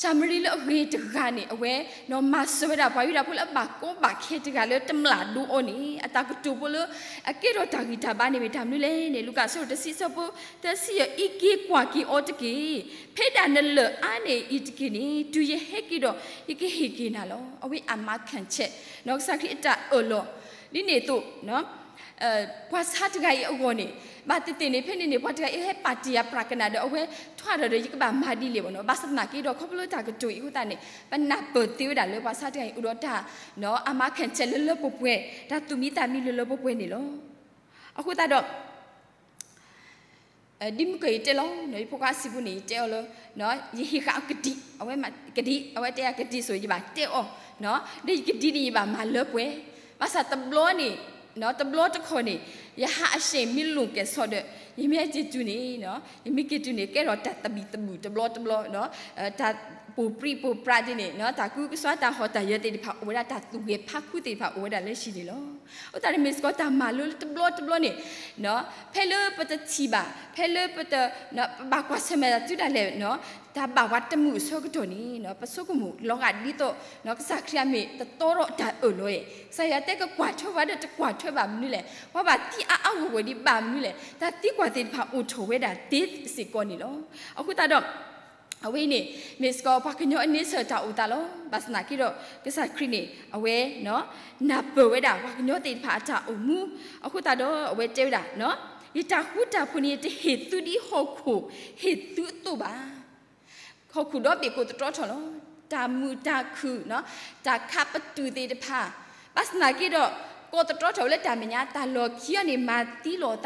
ၡၤမရံလၢအဂ့ၤတဂၤန့ၣ် အဝဲမၤစၢၤဝဲဒၣ်ပှၤယူဒၤဖိလၢအဘၣ်ကီဘၣ်ခဲတဂၤလၢတမျၢ်ဒိအီၤန့ၣ် အတၢ်ကတိၤဖိလၢအကဲထီၣ်တၢ်ဂံၢ်တၢ်ဘါန့ၣ် မ့ၢ်တၢ်မနုၤလဲၣ်န့ၣ် လူၤကၣ်အဆၢဒိၣ်တဆံ အဆၢဖိသၢဆံယဲၢ်, အံးက့ၤကွၢ်က့ၤအီၤတက့ၢ်. ဖဲဒၣ်နလၢၢ်အါန့ၢ်အံၤတက့ၢ်န့ၣ် တုၤယဟဲက့ၤဒီး ယကဟ့ၣ်က့ၤနၤလီၤ. အဝဲအမၤခၢၣ်ဆဲး ကစၢ်ခရံာ်အတၢ်အၢၣ်လီၤ ဒ်န့ၣ်အသိး ပှၤဆါတဂၤအံၤအဂီၢ်န့ၣ် ဘၣ်သ့ၣ်သ့ၣ်န့ၣ် ဖဲန့ၣ်န့ၣ် ပှၤတဂၤအံၤဟဲပာ်တ့ၢ်ယၤပြးကနၣ်ဒီး အဝဲထွါထီၣ်ဒီး ယကဘၣ်မၤဒ်လဲၣ်ဘၣ်နီၤ. ဘၣ်ဆၣ်သနာ်က့ဒီး ခီဖျိလၢတၢ်ကတိၤအံၤအဃိသတးန့ၣ် ပနၢ်ပၢၢ်သ့ဝဲဒၣ်လၢပှၤဆါတဂၤအံၤအိၣ်ဒီးတၢ် အမၤခၢၣ်ဆဲးလၢလၢပှဲၤပှဲၤ, တၢ်သူၣ်မံသးမံလၢလၢပှဲၤပှဲၤန့ၣ်လီၤ. အဃိသတးဒီး ဒ်မုၢ်ကၢၢ်ယတဲလီၤ, ယဖိခွါစံးပူန့ၣ် ယတဲအီၤလၢ ယဟ့ၣ်ဃာ်အီၤကဒံး, အဝဲကဒံး, အဝဲတဲယၤကဒံးစိၤ ယဘၣ်တဲအီၤ, ဒီးယကဒံးန့ၣ် ယဘၣ်မၤလၢပှဲၤ, ဘၣ်ဆၣ်တဘျီန့ၣ်, တဘျီတခီၣ်န့ၣ် ယဟးအရှည်မ့ၢ်လွန်ကဲၤဆီဒီး ယမ့ၢ်က့ၤတုၤန့ၣ်, ယမ့ၢ်က့ၤတုၤန့ၣ် ကဲထီၣ်တၢ်သဘံၣ်သဘုၣ်တဘျီတဘျီ, တၢ်ပိာ်ပြံပိာ်ပြါဒ်န့ၣ်, တၢ်ကူကစွါတၢ်ဟီၣ်တၢ်ယၢၤသ့ၣ်တဖၣ်အိၣ်ဝဲဒၣ်, တၢ်သူၣ်ဂဲၤဖးခူသ့ၣ်တဖၣ်အိၣ်ဝဲဒၣ်လၢဟံၣ်န့ၣ်လီၤ. အဃိသတးန့ၣ်မ့ၢ်စ့ၢ်ကီးတၢ်မၤလိလၢတဘျီတဘျီန့ၣ် ဖဲလၢပတထံၣ်ဘၣ်, ဖဲလၢပတ, ပဘၣ်ကွၢ်ဆၢၣ်မဲာ်တၢ်တုၤဒၣ်လဲာ်, တၢ်ဘၣ်ပှၤတမုာ်အဆၢကတီၢ်န့ၣ် ပဆိကမိၣ်လီၤဂာ်ဒ်သိး ကစၢ်ခရံာ်အမ့ၢ်တတီဒီးတၢ်အၢၣ်လီၤ, ကစၢ်ယွၤတဲကကွၢ်ထွဲဝဲဒီးတကွၢ်ထွဲဘၣ်မနုၤလဲၣ်, ပှၤဘၣ်သံအါအါဂီၢ်ဂီၢ်ဒံးဘၣ်မနုၤလဲၣ်, တၢ်သံကွၢ်သ့ၣ်တဖၣ်အိၣ်ထီၣ်ဝဲဒၣ်သ့စ့ၢ်ကီးန့ၣ်လီၤ. အဃိသတးဒီး အဝဲအံၤန့ၣ် မ့ၢ်စ့ၢ်ကီးပှၤကညီအန့ဆၢၣ်တၢ်အိၣ်သးလီၤ. ဘၣ်ဆၣ်သနာ်က့ဒီး ကစၢ်ခရံာ်န့ၣ် အဝဲ နၢ်ပၢၢ်ဝဲဒၣ်ပှၤကညီသ့ၣ်တဖၣ်အတၢ်အိၣ်မူ, အဃိသတးဒီးအဝဲတဲဝဲဒၣ်, ယတၢ်ဃူတၢ်ဖိးန့ၣ် ယတဟ့ၣ်သုဒ်ဟီၣ်ခိၣ်ဟ့ၣ်သုအသိးဘၣ်. ဟီၣ်ခိၣ်ဒီဘ့ၣ်ကိးသတြီထီၣ်လီၤ. တၢ်မုာ်တၢ်ခုၣ်, တၢ်ခးပတုာ်သ့ၣ်တဖၣ်, ဘၣ်ဆၣ်သနာ်က့ဒီး ကိးသတြီထီၣ်ဝဲလၢတၢ်မဲာ်ညါ, တၢ်လီၢ်ခံအံၤန့ၣ် မၤသံလီၤသး,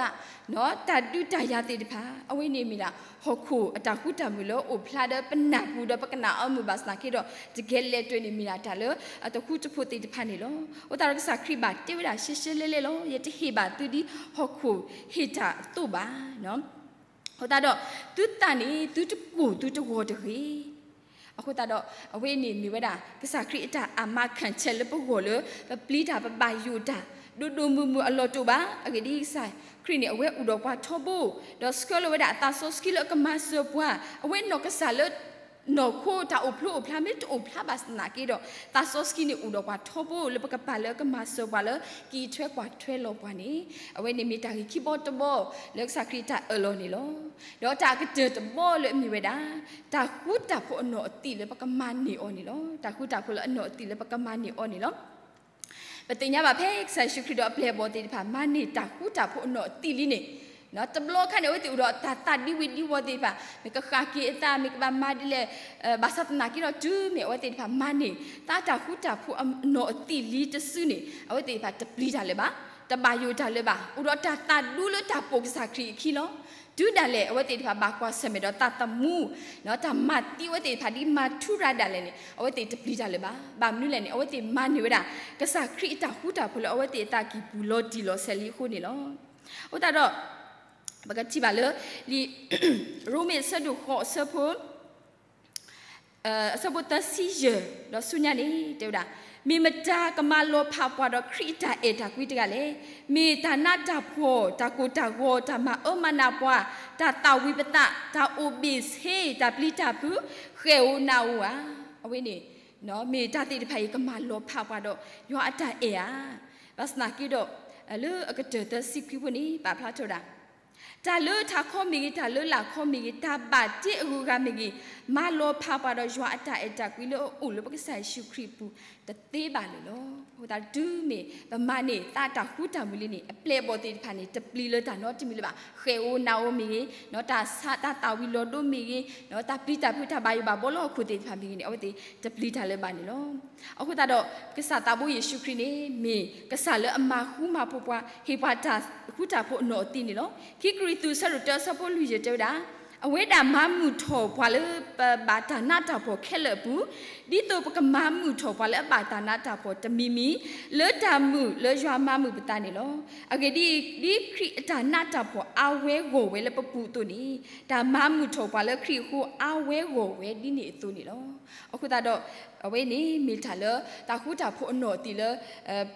တၢ်ဒုးတၢ်ယၤသ့ၣ်တဖၣ်, အဝဲန့ၣ်မ့ၢ်ဒၣ် ဟီၣ်ခိၣ်အတၢ်ဃူတၢ်မုာ်လၢအိၣ်ဖျါဒီးပနၢ်ပူၤဒီးပကနၣ်အီၤမုာ်, ဘၣ်ဆၣ်သနာ်က့ဒီး တကဲလဲၤတ့ၢ်န့ၣ်မ့ၢ်ဒၣ်တၢ်လၢအတဃူတဖိးသ့ၣ်တဖၣ်န့ၣ်လီၤ. အဃိသတးဒီးကစၢ်ခရံာ်ဘၣ်တဲဝဲဒၣ်ရှဲရှဲလဲလဲလီၤ, ယတဟ့ၣ်ဘၣ်သုဒ်ဟီၣ်ခိၣ်ဟ့ၣ်တၢ်အသိးဘၣ်. အဃိသတးဒီး သုသးန့ၣ် သုတကိၢ်သုတဂီၤတဂ့ၤ. အဃိသတးဒီး အဝဲန့ၣ်မ့ၢ်ဝဲဒၣ် ကစၢ်ခရံာ်အတၢ်အမၤခၢၣ်ဆဲးလၢပဂီၢ်လၢ ပပျံၤတၢ်ပဘၣ်ယိၣ်တၢ် ဒိၣ်ဒိၣ်မုၢ်မုၢ်အလီၢ်တအိၣ်ဘၣ်. အဂ့ၢ်ဒ်အံၤ, ကစၢ်ခရံာ်န့ၣ် အဝဲအိၣ်ဒီးပှၤထီဘိ, ဒီးဆှၢလီၤဝဲဒၣ်အသးစီဆှံလၢအကမၤစၢၤပှၤ, အဝဲနီၢ်ကစၢ်လၢ နီၢ်ခိတၢ်အိၣ်ဖျိအိၣ်ဖျါ မ့ၢ်တအိၣ်ဖျါဘၣ်ဆၣ်သနာ်က့ဒီး သးစီဆှံန့ၣ်အိၣ်ဒီးပှၤထီဘိလၢပကပာ်လၢအကမၤစၢၤပှၤလၢ ကံးထွဲကွၢ်ထွဲလီၤပှၤန့ၣ်, အဝဲန့ၣ်မ့ၢ်တၢ်ဂ့ၢ်ခံဘီတဘီ လၢကစၢ်ခရံာ်တၢ်အၢၣ်လီၤန့ၣ်လီၤ. ဒီးတၢ်ကတၢၢ်တဘီလၢအမ့ၢ်ဝဲဒၣ် တၢ်ဃူတၢ်ဖိးအနီၢ်အသံၣ်လၢပကမၤန့ၢ်အီၤန့ၣ်လီၤ. တၢ်ဃူတၢ်ဖိးလၢအနီၢ်အသံၣ်လၢပကမၤန့ၢ်အီၤန့ၣ်လီၤ. ပသ့ၣ်ညါဘၣ်ဖဲကစၢ်ယ့ၣ်ၡူးခရံာ်ဒီးအပျဲၢ်အဘီၣ်သ့ၣ်တဖၣ် မၤန့ၢ်တၢ်ဃူတၢ်ဖိးအနီၢ်အသံၣ်လံန့ၣ်, တဘျီခါန့ၣ် အဝဲသ့ၣ်အိၣ်ဒီးတၢ်သးဒံဝ့ၤဒံဝီၤသ့ၣ်တဖၣ်, မ့ၢ်ကဃၣ်က့ၤအသး မ့ၢ်ကဘၣ်မၤဒ်လဲၣ်, ဘၣ်ဆၣ်သနာ်က့ဒီး တုၤမ့ၢ်အဝဲသ့ၣ်တဖၣ်မၤန့ၢ် သးတၢ်ဃူတၢ်ဖိးအနီၢ်အသံၣ်လံတစုန့ၣ် အဝဲသ့ၣ်တဖၣ်တပျံၤတၢ်လၢၤဘၣ်, တဘၣ်ယိၣ်တၢ်လၢၤဘၣ်, အိၣ်ဒီးတၢ်သးဒူလၢတၢ်ပိာ်ကစၢ်ခရံာ်အခံလီၤ. တုၤဒၣ်လဲာ် အဝဲသ့ၣ်တဖၣ်ဘၣ်ကွၢ်ဆၢၣ်မဲာ်ဒီးသးသမူ, တၢ်မၤသံအဝဲသ့ၣ်တဖၣ်ဒ်မၤထူရၤဒၣ်လဲာ်န့ၣ် အဝဲသ့ၣ်တပျံၤတၢ်လၢၤဘၣ်. ဘၣ်မနုၤလဲၣ်န့ၣ် အဝဲသ့ၣ်မၤန့ၢ်ဝဲဒၣ် ကစၢ်ခရံာ်အတၢ်ဃူတၢ်ဖိးလၢအဝဲသ့ၣ်အသးကံၢ်ပူၤလီၤတံၢ်လီၤဆဲးလံအဃိန့ၣ်လီၤ. အဃိသတးဒီး ပကထံၣ်ဘၣ်လၢ လံာ်ရိမ့ၤအဆၢဒိၣ်ဃိးအဆၢဖိ အဆၢဖိသၢဆံယဲၢ် ဒီးဆူညါန့ၣ် တဲဝဲဒၣ်, မ့ၢ်မတၤကမၤလီၤဖးပှၤဒီးခရံာ်အတၢ်အဲၣ်တၢ်ကွံတဂၤလဲၣ်. မ့ၢ်တၢ်နးတၢ်ဖှီၣ်, တၢ်ကိၢ်တၢ်ဂီၤ, တၢ်မၤအၢမၤနးပှၤ, တၢ်သၣ်ဝံၤပသး, တၢ်အိၣ်ဘ့ၣ်ဆ့, တၢ်ပျံၤတၢ်ဖုး, ဃဲၣ်ဧိၤနးဧိၤဧါ. အဝဲန့ၣ် မ့ၢ်တၢ်သ့ၣ်တဖၣ်အံၤကမၤလီၤဖးပှၤဒီး ယွၤအတၢ်အဲၣ်ဧါ. ဘၣ်ဆၣ်သနာ်က့ဒီး လၢအကတၢၢ်သၢဆံခွံဖိန့ၣ် ပာ်ဖျါထီၣ်ဝဲဒၣ် တၢ်လၢထးခီမ့ၢ်ဂ့ၤ, တၢ်လၢလာ်ခီမ့ၢ်ဂ့ၤ, တၢ်ဘၣ်တ့အဂုၤအဂၤမ့ၢ်ဂ့ၤ, မၤလီၤဖးပှၤဒီးယွၤအတၢ်အဲၣ်တၢ်ကွံလၢအအိၣ်လၢပကစၢ်ယ့ၣ်ၡူးခရံာ်အပူၤ တသ့ဘၣ်လၢၤလီၤ. အဃိသတးတုၤမ့ၢ်ပမၤန့ၢ်သးတၢ်ဃူတၢ်မုာ်လံန့ၣ် အပျဲၢ်အဘီၣ်သ့ၣ်တဖၣ်န့ၣ် တပျံၤလၢတၢ်နီတမံၤလၢၤဘၣ်. ဃဲၤဧိၤနးဧိၤမ့ၢ်ဂ့ၤ, တၢ်ဆါတၢ်သၣ်ဝံၤလီၤဒိမ့ၢ်ဂ့ၤ, တၢ်ပျံၤတၢ်ဖုးတၢ်ဘၣ်ယိၣ်ဘၣ်ဘှီလၢဟီၣ်ခိၣ်သ့ၣ်တဖၣ်မ့ၢ်ဂ့ၤန့ၣ် အဝဲသ့ၣ်တပျံၤတၢ်လၢၤဘၣ်န့ၣ်လီၤ. အဃိသတးဒီး ကစၢ်သးဘိယ့ၣ်ၡူးခရံာ်န့ၣ် မ့ၢ်ကစၢ်လၢအမၤဃူမၤဖိးပှၤ, ဟ့ၣ်ပှၤတၢ်ဃူတၢ်ဖိးအနီၣ်အသံးန့ၣ်လီၤ. ခံကရံၣ်သူး အဆၢဒိၣ်တၢ အဆၢဖိလွံၢ်ယဲၢ်တဲဝဲဒၣ်, အဝဲဒၣ်မၤမုာ်ထီၣ်ပှၤလၢပဘၣ်တၢ်နးတၢ်ဖှီၣ်ခဲလၢာ်အပူၤ, ဒ်သိးပကမၤမုာ်ထီၣ်ပှၤလၢအဘၣ်တၢ်နးတၢ်ဖှီၣ်တမံၤမံၤ, လၢတၢ်မုာ်လၢယွၤမၤမုာ်ပသးန့ၣ်လီၤ. အဂ့ၢ်ဒ်အံၤ, ဒ်ခရံာ်အတၢ်နးတၢ်ဖှီၣ်အါဝဲဂီၢ်ဝဲလၢပပူၤအသိးန့ၣ်, တၢ်မၤမုာ်ထီၣ်ပှၤလၢခရံာ်အဃိအါဝဲဂီၢ်ဝဲဒ်န့ၣ်အသိးန့ၣ်လီၤ. အဃိသတးဒီး အဝဲန့ၣ်မ့ၢ်တၢ်လၢတၢ်ဃူတၢ်ဖိးအနီၣ်အသံးလၢ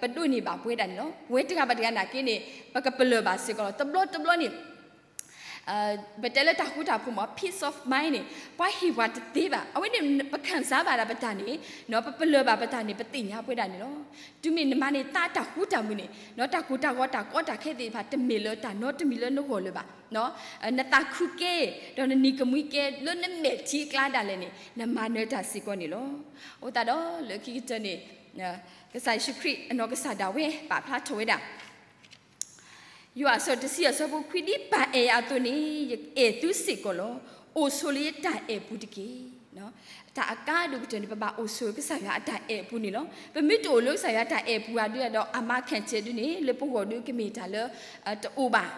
ပဒိးန့ၢ်ဘၣ်ပဝဲဒၣ်န့ၣ်လီၤ. ပဝဲတဂၤဘၣ်တဂၤနာ်က့န့ၣ် ပကပလၢၢ်ဘၣ်စ့ၢ်ကီးလီၤ. တဘျီတဘျီန့ၣ် ပတဲလၢတၢ်ဃူတၢ်ဖိးမ့ၢ် peace of mind န့ၣ် ပှၤဟ့ၣ်ပှၤတသ့ဘၣ်. အဝဲန့ၣ် ပခံစားဘၣ်ဒၣ်ပတၢ်န့ၣ်, ပပလၢၢ်ဘၣ်ပတၢ်န့ၣ် ပသ့ၣ်ညါပဝဲဒၣ်န့ၣ်လီၤ. တုၤမ့ၢ်နမၤန့ၢ်သးတၢ်ဃူတၢ်မုာ်န့ၣ် တၢ်ကိၢ်တၢ်ဂီၤတၢ်ကီတၢ်ခဲသ့ၣ်တဖၣ် တမ့ၢ်လၢတၢ်နီတမံၤလၢနဂီၢ်လၢၤဘၣ်. နသးခုကဲ ဒီးနနံၤကမှံကဲလၢနမဲာ်ထံအကျါဒၣ်လဲာ်န့ၣ် နမၤနၢၤတၢ်စ့ၢ်ကီးန့ၣ်လီၤ. အဃိသတးဒီးလၢခံကတၢၢ်န့ၣ် ကစၢ်ယ့ၣ်ၡူးခရံာ်အနီၢ်ကစၢ်ဒၣ်ဝဲ ပာ်ဖျါထီၣ်ဝဲဒၣ် ယိၤဟၣ်အဆၢတဆံအဆၢဖိခွံ, ဒ်ပၢ်အဲၣ်ယၤအသိးန့ၣ် ယအဲၣ်သုစ့ၢ်ကီးလီၤ. အိၣ်ဆိးလၢယတၢ်အဲၣ်ပူၤတက့ၢ်. တၢ်အကါဒိၣ်ကတၢၢ်န့ၣ် ပဘၣ်အိၣ်ဆိးကစၢ်ယွၤအတၢ်အဲၣ်အပူၤန့ၣ်လီၤ. ပမ့ၢ်တအိၣ်လၢကစၢ်ယွၤအတၢ်အဲၣ်ပူၤဧါဒုဒီး အမါခဲၣ်ဆဲးဒုန့ၣ် လၢပဂီၢ်ဒုကမ့ၢ်တၢ်လၢ တအိၣ်ဘၣ်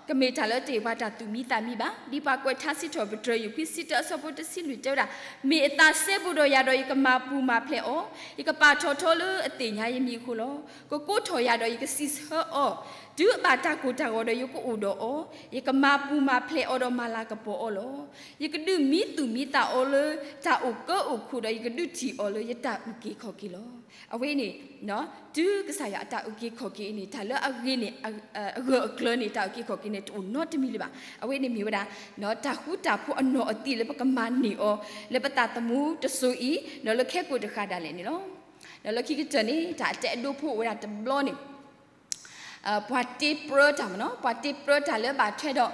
ကမ့ၢ်တၢ်လၢတဟ့ၣ်ပှၤတၢ်သူၣ်မံသးမံဘၣ်. ဒ်ပှၤကွဲးထါစံးထီၣ်ပတြၢၤ ယူၢ်ခွံဆံတၢ အဆၢဖိတဆံလွံၢ်တဲဝဲဒၣ်, မ့ၢ်အသးစဲဘူးဒီးယၤဒီး ယကမၤပူၤမၤဖျဲးအီၤ, ယကပာ်ထီၣ်ထီလၢအသ့ၣ်ညါယမံၤအဃိလီၤ. ကကိးထီၣ်ယၤဒီးယကစံးဆၢအီၤ, တုၤအဘၣ်တၢ်ကိၢ်တၢ်ဂီၤဒီးယကအိၣ်ဒီးအီၤ, ယကမၤပူၤမၤဖျဲးအီၤဒီးမၤလၤကပီၤအီၤလီၤ. ယကဒုးမံသူၣ်မံသးအီၤလၢတၢ်အိၣ်ကၢအိၣ်ခိၣ်ဒီး ယကဒုးထံၣ်အီၤလၢယတၢ်အုၣ်က့ၤခီၣ်က့ၤလီၤ. အဝဲန့ၣ် တုၤကစၢ်ယွၤအတၢ်အုၣ်က့ၤခီၣ်က့ၤအံၤန့ၣ် တၢ်လၢအဂ့ၤန့ၣ် အဂၢၢ်အကျၢၤန့ၣ် တၢ်အုၣ်က့ၤခီၣ်က့ၤန့ၣ်တအိၣ်နီတမံၤလၢၤဘၣ်. အဝဲန့ၣ်မ့ၢ်ဝဲဒၣ် တၢ်ဃူတၢ်ဖိးအနီၣ်အသံးလၢပကမၤန့ၢ်အီၤ လၢပသးသမူတစိၤအံၤ ဒီးလၢခဲကိာ်တဃၣ်ဒၣ်လဲာ်န့ၣ်လီၤ. ဒီးလၢခံကတၢၢ်န့ၣ် တၢ်အတၢ်အဲၣ်ဒိးဖိအိၣ်ဝဲဒၣ်တဘျီန့ၣ် ပှၤတ့ပြၢတၢ်မ့ၢ်နီၤ, ပှၤတ့ပြၢတၢ်လၢဘၣ်ထွဲဒီး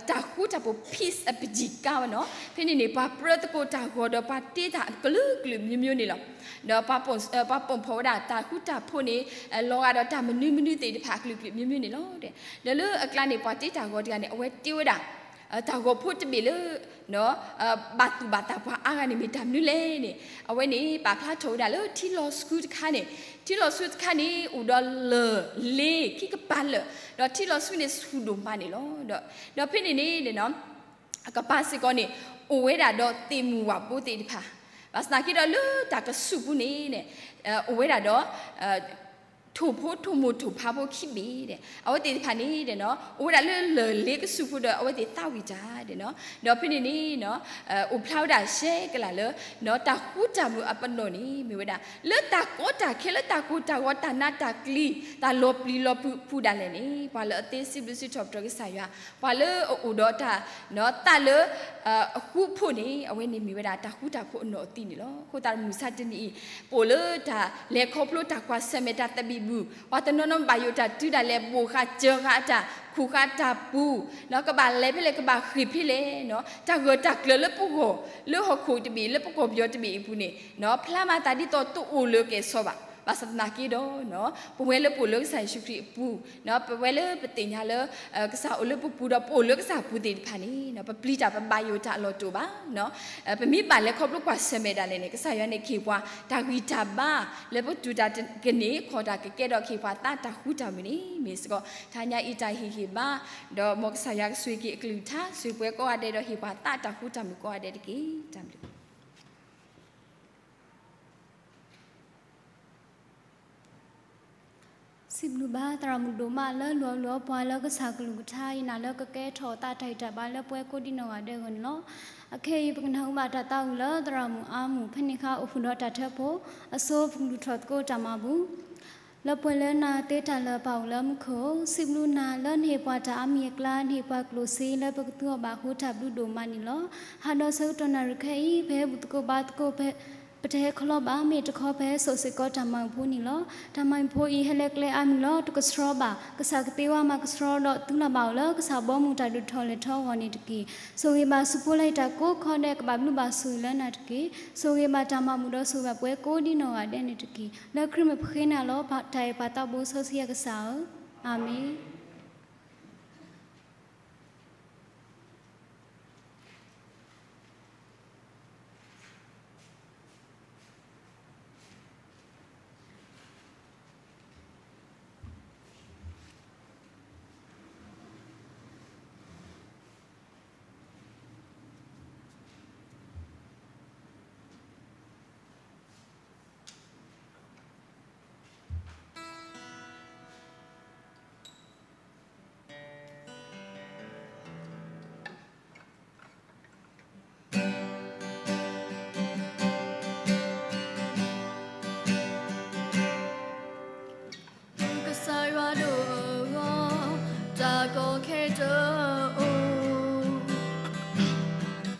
တၢ်ဃူတၢ်ဖိး peace အပကံၢ်ကါဝဲနီၤ. ဖဲန့ၣ်န့ၣ် ပှၤပြၢသကိးတၢ်ဂီၤဒီးပှၤတ့တၢ်အကလုာ်ကလုာ်မျိုးမျိုးန့ၣ်လီၤ. ဒီးပှၤပိာ်ဖှိၣ်ဝဲဒၣ်တၢ်ဃူတၢ်ဖိးန့ၣ် လီၤဂာ်ဒီးတၢ်မနုၤမနုၤသ့ၣ်တဖၣ်အကလုာ်ကလုာ်မျိုးမျိုးန့ၣ်လီၤ. ဒီးလၢအကျါန့ၣ် ပှၤတ့တၢ်ဂီၤတဂၤန့ၣ် အဝဲတ့ဝဲဒၣ် တၢ်ဂီၤဖိတဘ့ၣ်လၢ ဘၣ်သူၣ်ဘၣ်သးပှၤအါဂၤန့ၣ် မ့ၢ်တၢ်မနုၤလဲၣ်န့ၣ် အဝဲန့ၣ် ပာ်ဖျါထီၣ်ဝဲဒၣ်လၢထံလီၤဆူတခါန့ၣ်, ထံလီၤဆူတခါန့ၣ် အိၣ်ဒီးလၢၢ်လ့ခံကပၤလၢာ်, ဒီးထံလီၤဆူန့ၣ်ဆူၣ်ဒိၣ်မးန့ၣ်လီၤ. ဒီးဖဲန့ၣ်န့ၣ် အကပၤစ့ၢ်ကီးန့ၣ် အိၣ်ဝဲဒၣ်ဒီးသ့ၣ်မုၢ်ဝၣ်ဘိသ့ၣ်တဖၣ်, ဘၣ်ဆၣ်သနာ်က့ဒီးလၢတၢ်ကဆူၣ်ပူၤန့ၣ် အိၣ်ဝဲဒၣ်ဒီး ထိၣ်ဖိထိၣ်မိၢ်ထိၣ်ဖါဖိခံဘ့ၣ်ဒီး အဝဲသ့ၣ်တဖၣ်န့ၣ် အိၣ်ဝဲဒၣ်လၢလၢၢ်လ့ကဆူၣ်ဖိဒီး အဝဲသ့ၣ်သးဝံၣ်တၢ်ဒီး ဒီးဖဲန့ၣ်န့ၣ် အိၣ်ဖျါဝဲဒၣ်ရှဲကလၢ်လၢ တၢ်ဃူတၢ်မုာ်အပနီၣ်န့ၣ် မ့ၢ်ဝဲဒၣ် လၢတၢ်ကီတၢ်ခဲ လၢတၢ်ကိၢ်တၢ်ဂီၤတၢ်နးတၢ်ကျံၤ တၢ်လီၤပျံၤလီၤဖုးအပူၤဒၣ်လဲာ်န့ၣ် ပှၤလၢအသ့စံးဘျုးစံးထီၣ်ပတြၢၤကစၢ်ယွၤ ပှၤလၢအအိၣ်ဒီးတၢ် သးလၢ အဃူအဖိးန့ၣ် အဝဲန့ၣ်မ့ၢ်ဝဲဒၣ်တၢ်ဃူတၢ်ဖိးအနီၣ်အသံးန့ၣ်လီၤ. အဃိသတးမုၢ်ဆါတနံၤအံၤ ပအိၣ်လၢတၢ်လဲၤခီဖျိတၢ်ကွၢ်ဆၢၣ်မဲာ်တၢ်သဘံၣ်ဘုၣ် ပှၤတနီၤနီၤဘၣ်ယိၣ်တၢ်တုၤဒၣ်လဲာ် ဘိၣ်ဃာ်စၢၤဃာ်အတၢ် ခူၣ်ဃာ်တၢ်ပူၤ ကဘၣ်လဲၤဖဲလဲၣ် ကဘၣ်ဃ့ၢ်ဖဲလဲၣ် တၢ်ဂၢၢ်တၢ်ကျၢၤလၢပဂီၢ် လၢဟီၣ်ခိၣ်တဘ့ၣ် လၢပကီၢ်ပယီၤတဘ့ၣ်အပူၤန့ၣ် ဖျါမၤသးဒ်သိးတအိၣ်လၢၤကဲၣ်ဆိးဘၣ်. ဘၣ်ဆၣ်သနာ်က့ဒီး ပဝဲလၢပအိၣ်လၢကစၢ်ယ့ၣ်ၡူးခရံာ်အပူၤ ပဝဲလၢပသ့ၣ်ညါလၢ ကစၢ်အိၣ်လၢပပူၤဒီးပအိၣ်လၢကစၢ်အပူၤသ့ၣ်တဖၣ်န့ၣ် ပပျံၤတၢ်ပဘၣ်ယိၣ်တၢ်အလီၢ်တအိၣ်ဘၣ်. ပမ့ၢ်ဘၣ်လဲၤခီဖျိကွၢ်ဆၢၣ်မဲာ်ဒၣ်လဲာ်န့ၣ် ကစၢ်ယွၤန့ၣ်ကဟ့ၣ်ပှၤ တၢ်ဂံၢ်တၢ်ဘါ လၢပတူၢ်တၢ်ကန့ၢ် ခီၣ်တၢ်ကကဲဒီးကဟ့ၣ်ပှၤသးတၢ်ဃူတၢ်မုာ်န့ၣ် မ့ၢ်စ့ၢ်ကီး တဟါညါအံၤတၢ်ဟ့ၣ်ဂံၢ်ဘါ ဒီးမ်ကစၢ်ယွၤကဆိၣ်ဂ့ၤက့ၤအကလုၢ်ကထါ ဆိၣ်ဂ့ၤပှၤကိးဂၤဒဲးဒီးဟ့ၣ်ပှၤသးတၢ်ဃူတၢ်မုာ်ကိးဂၤဒဲးတက့ၢ်. တၢ်ဘျုး စံးဘျုးဘၣ်သရၣ်မုၣ်ဒိၣ်မးလၢ လူၤအီၣ်လူၤအီပှၤလၢကစၢ်ကလုၢ်ကထါအံၤ နာ်လၢကကဲထီၣ်သးတၢ်ဂံၢ်တၢ်ဘါလၢပဝဲကိးဒံနီၢ်ဂၤဒဲးအဂီၢ်န့ၣ်လီၤ. အခဲအံၤ ပကနၢ်ဟူဘၣ်တၢ်သးဝံၣ်လၢသရၣ်မုၣ်အါမူၣ် ဖဲန့ၣ်အခါ အိၣ်ဃုာ်ဒီးတၢ်ထၢဖှိၣ် အဆိ ပကဒုးထီၣ်သကိးတၢ်မၤဘူၣ် လၢပှဲၤလၢနၤသ့တၢ်လၢာ်ပာ်အိၣ်လၢမူခိၣ်, စံးဘျုးနၤလၢနဟ့ၣ်ပှၤတၢ်အါမံၤအကျါ နဟ့ၣ်ပှၤကျိၣ်စ့လၢပကသူအီၤဘၣ်အဃိ တၢ်ဘျုးဒိၣ်မးန့ၣ်လီၤ. ဟါဒီးဆၢကတီၢ်နၣ်ရံၣ်ခဲအံၤ ပဟဲဘူၣ်သကိးဘါသကိးဖဲ ပတဟဲခီလီၤဘၣ်, မ့ၢ်တခီပဟဲစိာ်စ့ၢ်ကီးတၢ်မၤအုၣ်ဖိန့ၣ်လီၤ. တၢ်မၤအုၣ်ဖိအံၤဟဲလၢကျဲအါမံၤလီၤ, တကဆှီဘၣ်. ကစၢ်ကသ့ဝဲမၤကဆှီဒီး သုလၢ်ဘၣ်အီၤလၢကစၢ်ဘီမုၢ်တၢ်ဒိၣ်ထီၣ်လဲၤထီအဂီၢ်န့ၣ်တက့ၢ်. ဆိၣ်ဂ့ၤဘၣ်ဆူဖိလၢယတၢ်ကိးခီဒဲး, ကဘၣ်ဘျုးဘၣ်ဆိၣ်ဂ့ၤလၢနၤတက့ၢ်. ဆိၣ်ဂ့ၤဘၣ်တၢ်မၤဘူၣ်ဒီးဆိၣ်ဂ့ၤဘၣ်ပှၤကိးဒ်နီၢ်ဂၤဒဲးန့ၣ်တက့ၢ်. လၢခရံာ်မ့ၢ်ပဃ့နၤလီၤ. တၢ်အဲၣ်ပၢ်သးဘိစီဆှံယကစၢ်ဧၢ, အၤမ့ၣ်. ကစၢ်ယွၤဒိၣ်အဂီၢ်, တၢ်ကီခဲတအိၣ်,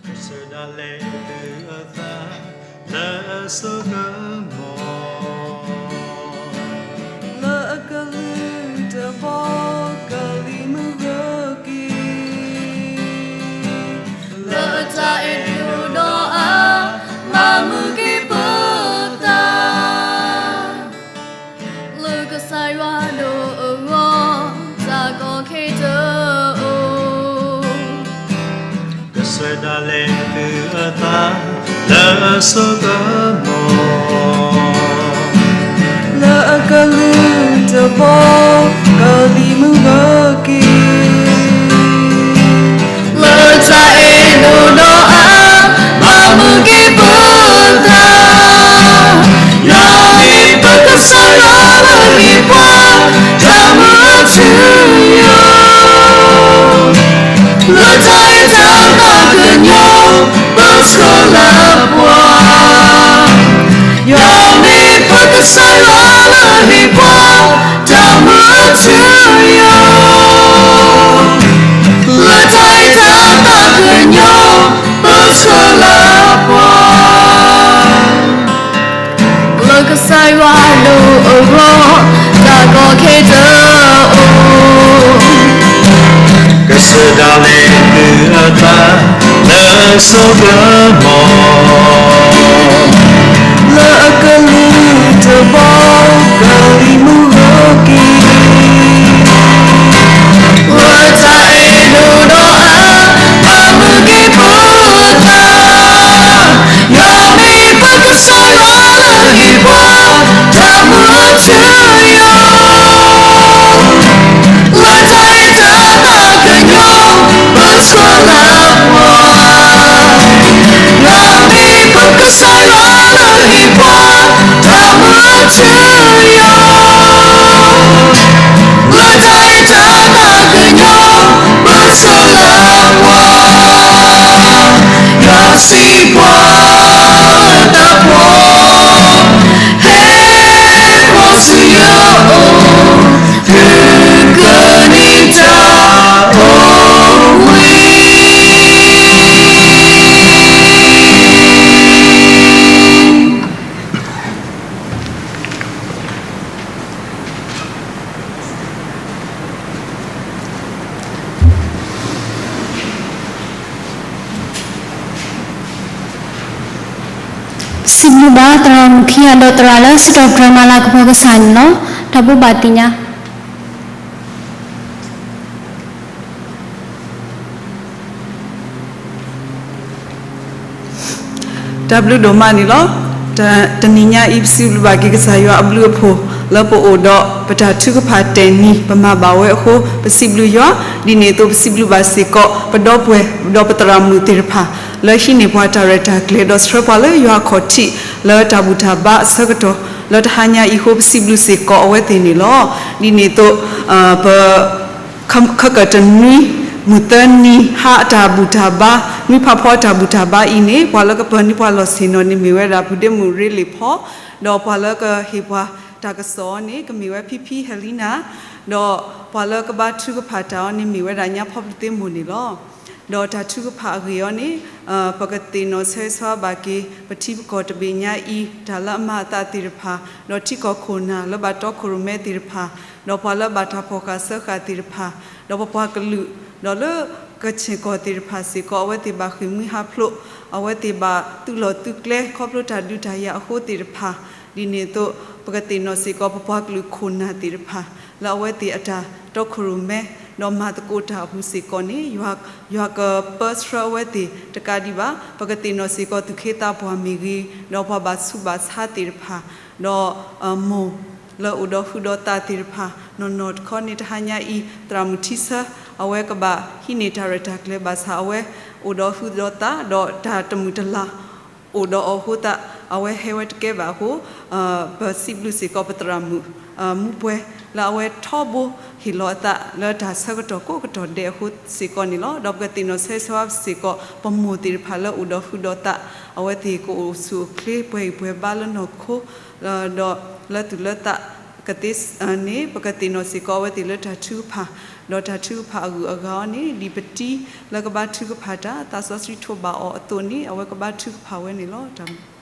ကစၢ်ဒၣ်လဲာ်သုးအသး လၢအစိကမီၤ, လၢအကလုၢ်တဘီ ကလံၤမုၢ်ဂၢၢ်က့ၤ, လၢအတၢ်အဲၣ်ဒိၣ်ဒီးအါ မၤမုာ်က့ၤပသး, လၢကစၢ်ယွၤဒိၣ်အဂီၢ်, တၢ်ကီခဲတအိၣ်, ကစၢ်ဒၣ်လဲာ်သုးအသး လၢအစိကမီၤ, လၢအကလုၢ်တဘီ ကလံၤမုၢ်ဂၢၢ်က့ၤ, လၢတၢ်အဲၣ်ဒိၣ်ဒီးအါ မၤမုာ်က့ၤပသး, ယွၤမ့ၢ်ပကစၢ်ယွၤလၢအဟ့ၣ်ပှၤ တၢ်မူအထူအယိာ်, လၢတၢ်အဲၣ်တၢ်သးကညီၤ ပဆှၢလၢပှၤ, ယွၤမ့ၢ်ပကစၢ်ယွၤလၢအဟ့ၣ်ပှၤ တၢ်မူအထူအယိာ်, လၢတၢ်အဲၣ်တၢ်သးကညီၤ ပဆှၢလၢပှၤ, လၢကစၢ်ယွၤဒိၣ်အဂီၢ်, တၢ်ကီခဲတအိၣ်, ကစၢ်ဒၣ်လဲာ်သုးအသး လၢအစိကမီၤ, လၢအကလုၢ်တဘီ ကလံၤမုၢ်ဂၢၢ်က့ၤ, လၢတၢ်အဲၣ်ဒိၣ်ဒီးအါ မၤမုာ်က့ၤပသး, ယွၤမ့ၢ်ပကစၢ်ယွၤလၢအဟ့ၣ်ပှၤ တၢ်မူအထူအယိာ်, လၢတၢ်အဲၣ်တၢ်သးကညီၤ ပဆှၢလၢပှၤ, ယွၤမ့ၢ်ပကစၢ်ယွၤလၢအဟ့ၣ်ပှၤ တၢ်မူအထူအယိာ်, လၢတၢ်အဲၣ်တၢ်သးကညီၤ ပဆှၢလၢပှၤ, ယွၤစံးပှၤတၢ်ဖိ ဟဲခီဆူယအိၣ်, သုကန့ၢ်တၢ်အိၣ်ဘှံး. ပစံးဘျုးဘၣ်သရၣ်မုၣ်ခံဂၤဒီးသရၣ်လၢစံးထီၣ်ပတြၢၤမၤလၤကပီၤကစၢ်န့ၣ်လီၤ. တၢ်ဘိးဘၣ်သ့ၣ်ညါ တၢ်ဘျုးဒိၣ်မးန့ၣ်လီၤ. တနံၤညါအံၤ ပစံးဘျုးဘၣ်က့ၤကစၢ်ယွၤအဘျုးအဖှိၣ် လၢပအိၣ်ဒီးပတၢ်ထုကဖၣ်တဲာ်နံၤ ပမၤဘၣ်ဝဲအဃိ ပစံးဘျုးယွၤ. ဒ်န့ၣ်အသိး ပစံးဘျုးဘၣ်စ့ၢ်ကီး ပဒီပုၢ်ဝဲၢ် ဒီးပသရၣ်မုၣ်သ့ၣ်တဖၣ် လၢဟံးန့ၢ်ပှၤတၢ်ရဲၣ်တၢ်ကျဲၤ ဒီးဆှၢပှၤလၢယွၤအခီၣ်ထံး လၢတၢ်ဘူၣ်တၢ်ဘါအဆၢကတီၢ် လၢတဟါညါအံၤအဃိ ပစံးဘျုးစ့ၢ်ကီးအဝဲသ့ၣ်န့ၣ်လီၤ. ဒ်န့ၣ်အသိး ပ ခ- ခၢကၢၢ်တနွံ မုၢ်သၢနံၤ ဟါအတၢ်ဘူၣ်တၢ်ဘါ နွံဖးဖီအတၢ်ဘူၣ်တၢ်ဘါအံၤန့ၣ် ပှၤလၢကပၢၤန့ၢ်ပှၤလီၢ်ဆ့ၣ်နီၤန့ၣ် မ့ၢ်ဝဲဒၣ် ဖုဒ့မုၣ်ရ့လ့ၣ်ဖီ ဒီးပှၤလၢကဟ့ၣ်ပှၤတၢ်ကစီၣ်န့ၣ် ကမ့ၢ်ဝဲ ဖံဖံ ဟဲလံနၤ ဒီးပှၤလၢကဘါထုကဖၣ်တၢ်အီၤန့ၣ် မ့ၢ်ဝဲဒၣ် ညါဖီပျုၢ်သ့မိၢ်န့ၣ်လီၤ. ဒီးတၢ်ထုကဖၣ်အဂ့ၢ်အီၤန့ၣ်, ပကသ့ၣ်နီၣ်ဆၢဂ့ၤဆၢဝါဘၣ်က့ၤ ပထံပကီၢ်တဘ့ၣ်ညါအံၤ တၢ်လၢအမၤအသးသ့ၣ်တဖၣ်, ဒီးထံကီၢ်ခိၣ်နၢ်လၢဘၣ်တီခိၣ်ရိၣ်မဲသ့ၣ်တဖၣ်, ဒီးပှၤလၢဘၣ်တၢ်ဖီၣ်ဃာ်စၢဃာ်သ့ၣ်တဖၣ်, ဒီးပပှၤကလုာ်, ဒီးလၢကခ့ၣ်ကီၢ်သ့ၣ်တဖၣ်စ့ၢ်ကီး အဝဲသ့ၣ်ဘၣ်ဃ့ၢ်မှံဟးဖျိး, အဝဲသ့ၣ်ဘၣ်သုးလီၢ်သုးကျဲ ခီဖျိတၢ်ဒုးတၢ်ယၤအဃိသ့ၣ်တဖၣ်, ဒ်န့ၣ်အသိး ပကသ့ၣ်နီၣ်စ့ၢ်ကီး ပပှၤကလုာ်ခိၣ်နၢ်သ့ၣ်တဖၣ် လၢအဝဲသ့ၣ်အတၢ်တီခိၣ်ရိၣ်မဲ ဒီးမၤသကိးတၢ်အပူၤစ့ၢ်ကီးန့ၣ်, ယွၤကပၢဆှၢအဝဲသ့ၣ်တကးဒံးဘၣ်. ပကသ့ၣ်နီၣ်စ့ၢ်ကီးသူၣ်က့သးပှၢ်မ့ၢ်ဂ့ၤ, ဒီးပှၤဘၣ်ဆူးဘၣ်ဆါသ့ၣ်တဖၣ်, ဒီး မိၢ်လၢအိၣ်ဒီးဟုဒီးသးသ့ၣ်တဖၣ်, နီၢ်နီၢ်တခီန့ၣ် တဟါညါအံၤ သရၣ်မုၣ်ထံဆၢ အဝဲကဘၣ်ဟံးန့ၢ်တၢ်ရဲၣ်တၢ်ကျဲၤဘၣ်ဆၣ် အဝဲအိၣ်ဒီးဟုဒီးသး ဒီးတၢ်တမုာ်တလၤ အိၣ်ဒီးအီၤအဃိသတး အဝဲဟဲဝဲတကဲဘၣ်အဃိ, ပစံးဘျုးစ့ၢ်ကီးပသရၣ်မုၣ်မူပှဲၤ လၢအဝဲထီဘိဟ့ၣ်လီၤအသးလၢတၢ်ဆၢကတီၢ်ကိးကတီၢ်ဒဲးအဃိစ့ၢ်ကီးန့ၣ်လီၤ. ဒီးပကသ့ၣ်နီၣ်ဆၢဂ့ၤဆၢဝါစ့ၢ်ကီး ပမိၢ်သ့ၣ်တဖၣ်လၢအိၣ်ဒီးဟုဒီးသး, အဝဲသ့ၣ်ကအိၣ်ဆူၣ်အိၣ်ချ့ ပှဲၤဂံၢ်ပှဲၤဘါလၢနီၢ်ခိ ဒီးလၢသူၣ်လၢသးကသ့န့ၣ်, ပကသ့ၣ်နီၣ်စ့ၢ်ကီးအဝဲသ့ၣ်လၢတၢ်ထုကဖၣ်, ဒီးတၢ်ထုကဖၣ်အဂုၤအဂၤအီၤန့ၣ် ဒ်ပတံၤလၢကဘါထုကဖၣ်တၢ် သးစီဆှံထိးဘၣ်အီၤအသိးန့ၣ် အဝဲကဘါထုကဖၣ်ဝဲန့ၣ်လီၤ. တၢ်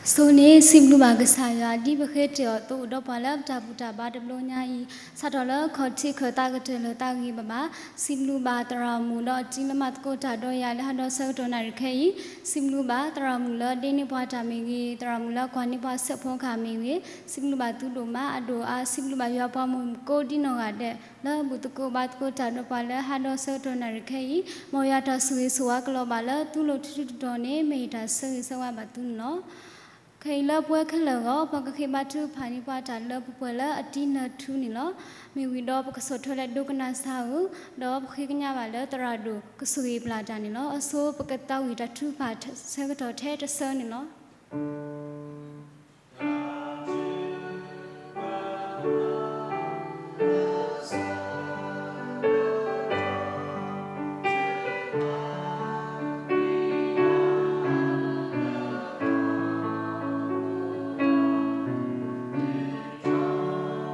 အဆိန့ၣ် စံးဘျုးဘၣ်ကစၢ်ယွၤ ဒ်ပဃ့တ့ၢ်အီၤအသိး အိၣ်ဒီးပှၤလၢပတၢ်ဘူၣ်တၢ်ဘါတဘျီညါအံၤ စးထီၣ်လၢခီၣ်ထံးခၢၣ်သးကတၢၢ်လၢသးဂ့ၤဘၣ်ဘၣ်. စံးဘျုးဘၣ်သရၣ်မုၣ်ဒီးအတံၤလၢမၤသကိးတၢ်ဒီးယၤလၢဟါဒီးဆၢကတီၢ်နၣ်ရံၣ်ခဲအံၤ, စံးဘျုးဘၣ်သရၣ်မုၣ်လၢဒ့န့ၢ်ပှၤတၢ်မ့ၢ်ဂ့ၤ, သရၣ်မုၣ်လၢကွၢ်န့ၢ်ပှၤဆဲးဖိခါမ့ၢ်ဂ့ၤ, စံးဘျုးဘၣ်သုဒိၣ်မးအဒိၣ်အါ, စံးဘျုးဘၣ်ယွၤပှၤမုၣ်ကိးဒ်နီၢ်ဂၤဒဲး လၢဘူၣ်သကိးဘါသကိးတၢ်ဒီးပှၤလၢဟါဒီးဆၢကတီၢ်နၣ်ရံၣ်ခဲအံၤ, မ်ယွၤတၢ်ဆိၣ်ဂ့ၤဆိၣ်ဝါကလီၤဘၣ်လၢသုလိၤထူထူတီၤတီၤန့ၣ် မ့ၢ်ယတၢ်ဆၢဂ့ၤဆၢဝါဘၣ်သုန့ၣ်လီၤ. ခဲအံၤလၢပဝဲခဲလၢာ်အဂီၢ် ပှၤကဃ့ဘါထုကဖၣ်န့ၢ်ပှၤတၢ်လၢပှဲၤပှဲၤလၢအတံၤနၢၤထူန့ၣ်လီၤ. မ့ၢ်ဝံၤဒီးပကဆီၣ်ထွဲလၢဒိကနၣ်စၢ်ဧိၤ, ဒီးပဃ့ကညးဘၣ်လၢသရၣ်ဒိၣ်ကဆိၣ်ဂ့ၤပျၢ်တၢ်န့ၣ်လီၤ. အဆိပကသးဝံၣ်တၢ်ထုကဖၣ်ဆၢကတီၢ်ထဲတဆၢန့ၣ်လီၤ.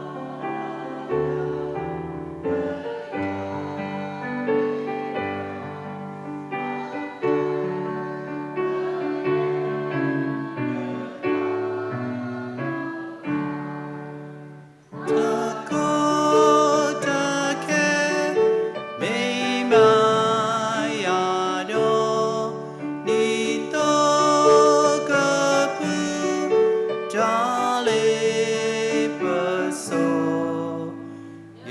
တၢ်ကီတၢ်ခဲ မ့ၢ်မၤယၤဒီး ဒ်သိးကပူၤ တၢ်လ့ပစီ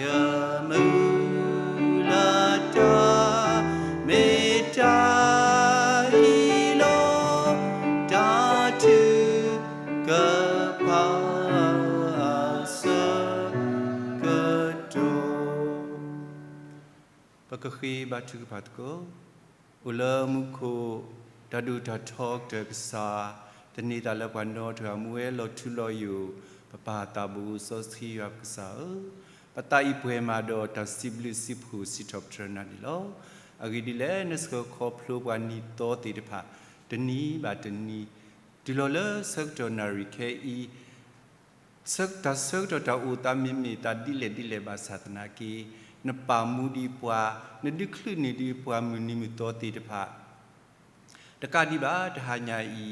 ယမုၢ်လၢတၢ် မ့ၢ်တၢ်အံၤလီၤ, တၢ်ထုကဖၣ်အဆၢကတီၢ် ပကဃ့ဘါထုကဖၣ်သကိး. အိၣ်လၢမူခိၣ် တၢ်ဒိၣ်တၢ်ထီကတၢၢ်ကစၢ်, သန့ၤသးလၢပှၤနီတဂၤ မူဝဲလီၤထူလီၤယိာ်, ပပၢ်သးဘိစီဆှံယွၤပကစၢ်ဧၢ, ပသးအံၤပှဲၤမးဒီးတၢ်စံးဘျုးစံးဖှိၣ်စံးထီၣ်ပတြၢၤနၤန့ၣ်လီၤ. အဂ့ၢ်ဒ်လဲၣ် နဆှၢခီဖျိပှၤနံၤသီသ့ၣ်တဖၣ် တနံၤဘၣ်တနံၤ, တုၤလီၤလၢဆၢကတီၢ်နၣ်ရံၣ်ခဲအံၤ တၢ်ဆၢကတီၢ်တၢ်အိၣ်သးမ့မ့ၢ်သးဒ်လဲၣ်ဒ်လဲၣ်ဘၣ်ဆၣ်သနာ်က့, နပာ်မူဒံးပှၤ, နဒုးချုးန့ၢ်ဒံးပှၤမုၢ်နံၤမုၢ်သီသ့ၣ်တဖၣ် တကးဒံးဘၣ် တဟါညါအံ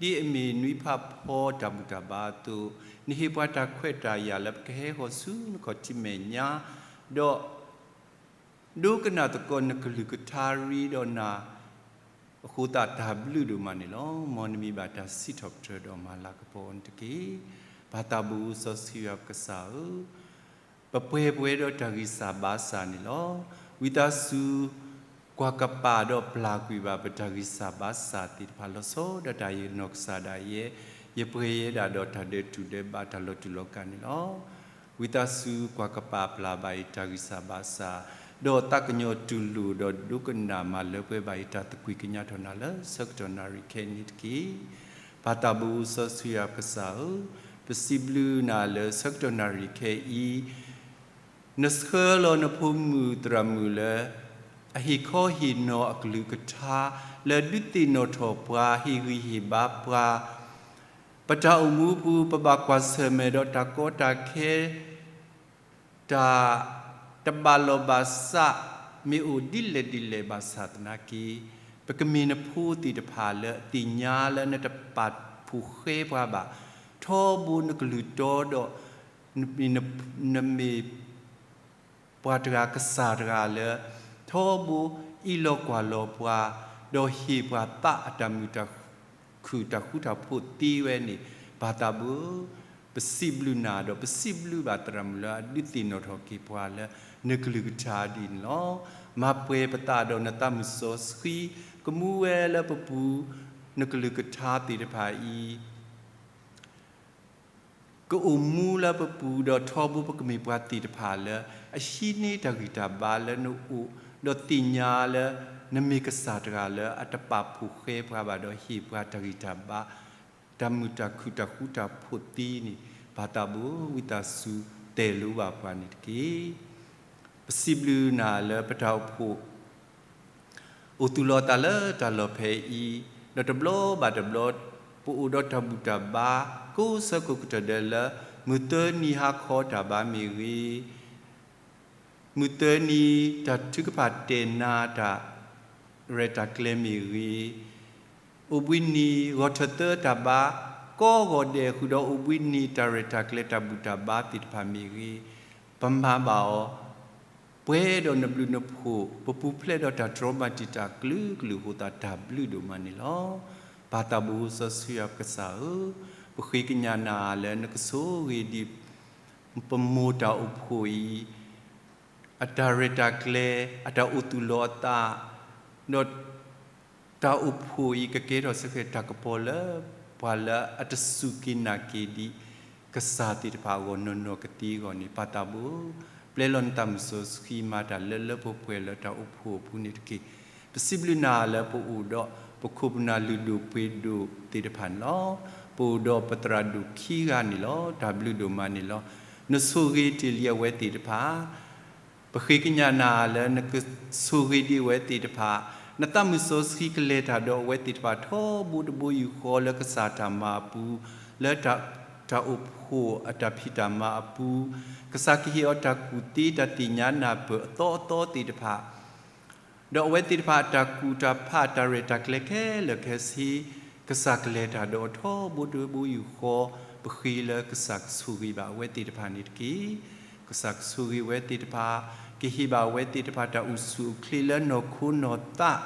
ၤ, ဒ်အမ့ၢ်နွံဖးဖီတၢ်ဘူၣ်တၢ်ဘါအသိး, နဟ့ၣ်ပှၤတၢ်ခွဲးတၢ်ယာ်လၢပကဟဲဃီၤဆူနခီၣ်ထံးမဲာ်ညါ, ဒီး ဒိကနၣ်သကိးနကလုၢ်ကထါရ့ဒီးနၤ, အဃိသတးတၢ်ဘျုးဒိၣ်မးန့ၣ်လီၤ. မ်နမံၤဘၣ်တၢ်စံးထီၣ်ပတြၢၤဒီးမၤလၤကပီၤအီၤန့ၣ်တက့ၢ်. ပၢ်သးဘိစီဆှံယွၤပကစၢ်ဧၢ, ပပှဲၤပှဲၤဒီးတၢ်ဂံၢ်စၢ်ဘါစၢ်န့ၣ်လီၤ. ဝံသးစူၤ ကွၢ်ကပၤဒီးပျၢ်ကွံာ်ဘၣ်ပတၢ်ဂံၢ်စၢ်ဘါစၢ်သ့ၣ်တဖၣ်လီၤဆီဒၣ်တၢ် ယနီၢ်ကစၢ်ဒၣ်ယဲ, ယပှဲၤယဲဒၣ်ဒီးတၢ်ဒဲးတူၢ်ဒဲးဘး တၢ်လီၤတူၢ်လီၤကာ်န့ၣ်လီၤ. ဝံသးစူၤကွၢ်ကပၤပျၢ်ဘၣ်အံၤတၢ်ဂံၢ်စၢ်ဘါစၢ်, ဒီးသးကညီၤတူၢ်လိာ်ဒီးဒိကနၣ်မၤလၢပှဲၤဘၣ်အံၤတၢ်သကွံာ်ကညးထီၣ်နၤလၢဆၢကတီၢ်နၣ်ရံၣ်ခဲအံၤန့ၣ်တက့ၢ်. ပၢ်သးဘိစီဆှံယွၤပကစၢ်ဧၢ, ပစံးဘျုးနၤလၢဆၢကတီၢ်နၣ်ရံၣ်ခဲအံၤ, နဆှၢလီၤနဖိမုၣ်သရၣ်မုၣ်လၢ အဟ့ၣ်ခီဟ့ၣ်နီၤအကလုၢ်ကထါ လၢဒုးသ့ၣ်နီၣ်ထီၣ်ပှၤ ဟ့ၣ်ဂံၢ်ဟ့ၣ်ဘါပှၤ ပတၢ်အိၣ်မူပူၤ ပဘၣ်ကွၢ်ဆၢၣ်မဲာ်ဒီးတၢ်ကီတၢ်ခဲ တၢ်တဘၣ်လီၢ်ဘၣ်စး မ့ၢ်အိၣ်ဒ်လဲၣ်ဒ်လဲၣ်ဘၣ်ဆၣ်သနာ်က့ ပကမ့ၢ်နဖိသ့ၣ်တဖၣ်လၢအသ့ၣ်ညါလၢနတပာ်ဖှိၣ်ဃဲပှၤဘၣ်, ထီဘိနကလုၢ်တီဒီး နမ့ၢ် ပှၤတဂၤကစၢ်တဂၤလၢ ထီဘိအံးလီၤကွၢ်လီၤပှၤ, ဒီးဟ့ၣ်ပှၤသးအတၢ်မုာ်တၢ်ခုၣ်တၢ်ဃူတၢ်ဖိးသ့ဝဲန့ၣ်, ဘၣ်သးဘိ ပစံးဘျုးနၤဒီး ပစံးဘျုးဘၣ်သရၣ်မုၣ်လၢအဒုးသ့ၣ်နီၣ်ထီၣ်က့ၤပှၤလၢ နကလုၢ်ကထါဒ်န့ၣ်လီၤ. မၤပှဲၤပသးဒီးနသးမုၢ်စီဆှံ ကမူဝဲလၢပပူၤ နကလုၢ်ကထါသ့ၣ်တဖၣ်အံၤ ကအိၣ်မူလၢပပူၤဒီးထီဘိပကမ့ၢ်ပှၤသ့ၣ်တဖၣ်လၢ အဟံးန့ၢ်တၢ်ဂံၢ်တၢ်ဘါလၢနအိၣ်, ဒီးသ့ၣ်ညါလၢ နမ့ၢ်ကစၢ်တဂၤလၢအတပာ်ဖှိၣ်ဃဲပှၤဘၣ်ဒီးဟ့ၣ်ပှၤတၢ်ဂံၢ်တၢ်ဘါ, တၢ်မုာ်တၢ်ခုၣ်တၢ်ဃူတၢ်ဖိးသ့န့ၣ်, ဘၣ်သးဘိဝံသးစူၤတဲာ်လိပှၤန့ၣ်တက့ၢ်. ပစံးဘျုးနၤလၢပတၢ်အိၣ်ဖှိၣ် အိၣ်သူၣ်လီၤအသးလၢတၢ်လီၢ်ဖဲအံၤ, ဒီးတဘျီဘၣ်တဘျီ ပအိၣ်ဒီးတၢ်ဘူၣ်တၢ်ဘါ ကိးဆၢကိးကတီၢ်ဒဲးလၢ မုၢ်သၢနံၤဟါခီတၢ်ဘါမ့ၢ်ဂ့ၤ, မုၢ်သၢနံၤတၢ်ထုကဖၣ်တဲာ်နၤတၢ်ရဲၣ်တၢ်ကျဲၤမ့ၢ်ဂ့ၤ, အိၣ်ဘှံးနံၤဂီၤထၢၣ်သၢတၢ်ဘါ ကီဂီၤဒဲးဃုာ်ဒီးအိၣ်ဘှံးနံၤတၢ်ရဲၣ်တၢ်ကျဲၤတၢ်ဘူၣ်တၢ်ဘါသ့ၣ်တဖၣ်မ့ၢ်ဂ့ၤ, ပမၤဘၣ်အီၤ ပှဲၤဒီးနဘျုးနဖှိၣ် ပပူၤဖျဲးဒီးတၢ်တြီမၤတံာ်တာ်ကလုာ်ကလုာ်အဃိသတး တၢ်ဘျုးဒိၣ်မးန့ၣ်လီၤ. ဘၣ်သးဘိစီဆှံယွၤပကစၢ်ဧၢ, ပဃ့ကညးနၤလၢနကဆိၣ်ဂ့ၤဒံး ပမိၢ်တၢ်အိၣ်ဖှိၣ်အံၤ အတၢ်ရဲၣ်တၢ်ကျဲၤ အတၢ်အိၣ်သူၣ်လီၤအသး, ဒီး တၢ်အိၣ်ဖှိၣ်အံၤကကဲထီၣ်စ့ၢ်ကီးတၢ်ကပီၤလၢ ပှၤလၢအတစူၢ်က့ၤနာ်က့ၤဒံး ကစၢ်သ့ၣ်တဖၣ်အဂီၢ်နီၢ်နီၢ်ကသ့အဂီၢ်န့ၣ် ဘၣ်သးဘိ ပျဲလီၤနသးမုၢ်စီဆှံမၤတၢ်လၢလၢပှဲၤပှဲၤလၢတၢ်အိၣ်ဖှိၣ်အပူၤန့ၣ်တက့ၢ်. ပစံးဘျုးနၤလၢပအိၣ်ဒီး ပခိၣ်ပနၢ်လုၢ်ဒိၣ်ပှ့ၤဒိၣ်သ့ၣ်တဖၣ်န့ၣ်လီၤ. ပအိၣ်ဒီးပသရၣ်ဒိၣ်ခံဂၤန့ၣ်လီၤ. တၢ်ဘျုးဒိၣ်မးန့ၣ်လီၤ. နဆိၣ်ဂ့ၤတ့ၢ်လံအဝဲသ့ၣ်တဖၣ် ပဃ့ကညးနၤလၢနကဆိၣ်ဂ့ၤဒံးအဝဲသ့ၣ်တဖၣ်, နသးမုၢ်စီဆှံကလဲၤတၢ်ဒီးအဝဲသ့ၣ်တဖၣ် ထီဘိတဘိယူၢ်ဃီလၢကစၢ်တၢ်မၤအပူၤ, လၢတၢ်အိၣ်ဖှိၣ်အတၢ်ဖံးတၢ်မၤအပူၤ, ကစၢ်ကဟ့ၣ်အီၤတၢ်ကူၣ်သ့တၢ်သ့ၣ်ညါနၢ်ပၢၢ်အသီအသီသ့ၣ်တဖၣ် ဒီးအဝဲသ့ၣ်တဖၣ်အတၢ်ကူၣ်တၢ်ဖးတၢ်ရဲၣ်တၢ်ကျဲၤခဲလၢာ်ခဲဆ့, ကစၢ်ကလဲၤတၢ်ဒီးအီၤထီဘိတဘိယူၢ်ဃီ, ပဃ့လၢကစၢ်ကဆိၣ်ဂ့ၤဘၣ်အဝဲသ့ၣ်တဖၣ်န့ၣ်တက့ၢ်. ကစၢ်ကဆိၣ်ဂ့ၤဝဲသ့ၣ်တဖၣ်, ကဟ့ၣ်ဘၣ်ဝဲသ့ၣ်တဖၣ်တၢ်အိၣ်ဆူၣ်အိၣ်ချ့လၢနီၢ်ခိနီၢ်သး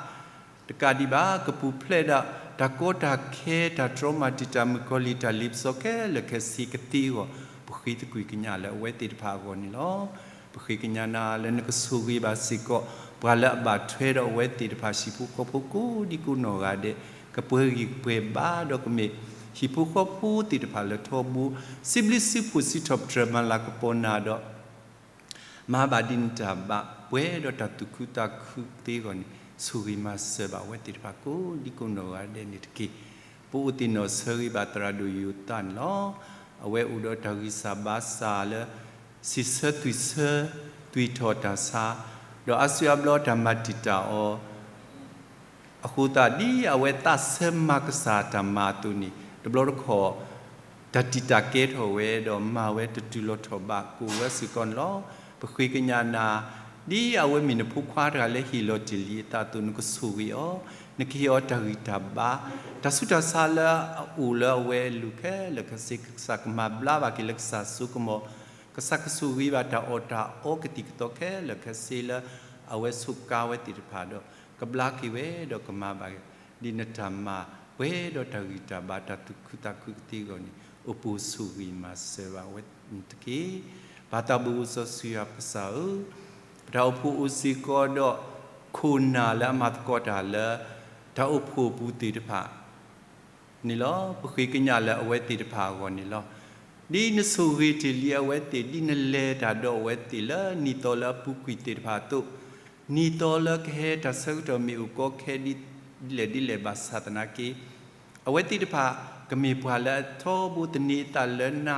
တကးဒံးဘၣ် ကပူၤဖျဲးဒၣ် တၢ်ကီတၢ်ခဲ တၢ်တြီမၤတံာ်တာ်မုၣ်ကီၤလံၢ်တၢ်လ့ပစီခဲလၢာ်ခဲဆ့ကသ့အဂီၢ်, ပဃ့သကွံၢ်ကညးလၢအဝဲသ့ၣ်တဖၣ်အဂီၢ်န့ၣ်လီၤ. ပဃ့ကညးနၤလၢနကဆိၣ်ဂ့ၤဘၣ်စ့ၢ်ကီး ပှၤလၢအဘၣ်ထွဲဒီးအဝဲသ့ၣ်တဖၣ်ဟံၣ်ဖိဃီဖိကိးဒံကိးနီၢ်ဂၤဒဲး, ကပှဲၤဂံၢ်ပှဲၤဘါဒီးကမ့ၢ်ဟံၣ်ဖိဃီဖိသ့ၣ်တဖၣ်လၢထီဘိ, စံးဘျုးစံးဖှိၣ်စံးထီၣ်ပတြၢၤမၤလၤကပီၤနၤဒီး မၤဘၣ်ဒ်နတၢ်ဘၣ်ပှဲၤဒီးတၢ်သူၣ်ခုသးခုသ့အဂီၢ်န့ၣ်, ဆိၣ်ဂ့ၤမၤစၢၤဘၣ်အဝဲသ့ၣ်တဖၣ်ကိးဒံကိးနီၢ်ဂၤဒဲးန့ၣ်တက့ၢ်. ပအိၣ်သ့ၣ်နီၣ်ဆၢဂ့ၤဘၣ်သရၣ်ဒိၣ်ယိၤသးန့ၣ်လီၤ. အဝဲအိၣ်ဒီးတၢ်ဂံၢ်စၢ်ဘါစၢ်လၢ စံးဆၢသွံၣ်ဆၢ သွံၣ်ထီၣ်တၢ်ဆါ, ဒီးအါစုအါဘျီတၢ်မၤတံာ်တာ်အီၤ အဃိသတး ဒ်အဝဲသးဆၢမၤကစၢ်တၢ်မၤအသိးန့ၣ် တဘျီတခီၣ် တၢ်တံာ်တာ်ကဲထီၣ်ဝဲ ဒီးမၤဝဲတတုၤလီၤထီၣ်ဘး ကအိၣ်ဝဲစ့ၢ်ကီးန့ၣ်လီၤ. ပဃ့ကညးနၤ, ဒ်အဝဲမ့ၢ်နဖိခွါတဂၤလၢဟ့ၣ်လီၤတ့ၢ်လံအသးအသိး နကဆိၣ်ဂ့ၤအီၤ, နကဟ့ၣ်အီၤတၢ်ဂံၢ်တၢ်ဘါ, တၢ်ဆူးတၢ်ဆါလၢအအိၣ်လၢအဝဲအလိၤခဲလၢာ်ခဲဆ့ ကစၢ်ကမၤဘျါဘၣ်က့ၤလၢကစၢ်စိကမီၤ, ကစၢ်ကဆိၣ်ဂ့ၤဘၣ်တၢ်အီၣ်တၢ်အီကသံၣ်ကသီခဲလၢာ်ခဲဆ့လၢ အဝဲဆိးကါဝဲသ့ၣ်တဖၣ်ဒီး ကဘျါက့ၤဝဲဒီးကမၤဘၣ် ဒ်နတၢ်မၤပှဲၤဒီးတၢ်ဂံၢ်တၢ်ဘါတၢ်သူၣ်ခုသးခုကသ့အဂီၢ်န့ၣ် အိၣ်ပိၢ်ဆိၣ်ဂ့ၤမၤစၢၤဘၣ်ဝဲန့ၣ်တက့ၢ်. ဘၣ်သးဘိစီဆှံယွၤပကစၢ်ဧၢ, ပတၢ်အိၣ်ဖှိၣ်အိၣ်စ့ၢ်ကီးဒီး ခိၣ်နၢ်လၢအမၤသကိးတၢ်လၢ တၢ်အိၣ်ဖှိၣ်အပူၤသ့ၣ်တဖၣ် န့ၣ်လီၤ. ပဃ့ကညးလၢအဝဲသ့ၣ်တဖၣ်အဂီၢ်န့ၣ်လီၤ. ဒ်နဆိၣ်ဂ့ၤတ့ၢ်လံအဝဲသ့ၣ် ဒ်နလဲၤတၢ်ဒီးအဝဲသ့ၣ်လၢနံၣ်သီလၢအပူၤကွံာ်သ့ၣ်တဖၣ်အသိး, နံၣ်သီလၢကဟဲတၢ်ဆၢကတီၢ်မ့ၢ်အိၣ်ကီခဲဒ်လဲၣ်ဒ်လဲၣ်ဘၣ်ဆၣ်သနာ်က့, အဝဲသ့ၣ်တဖၣ်ကမ့ၢ်ပှၤလၢအထီဘိသန့ၤအသးလၢနၤ,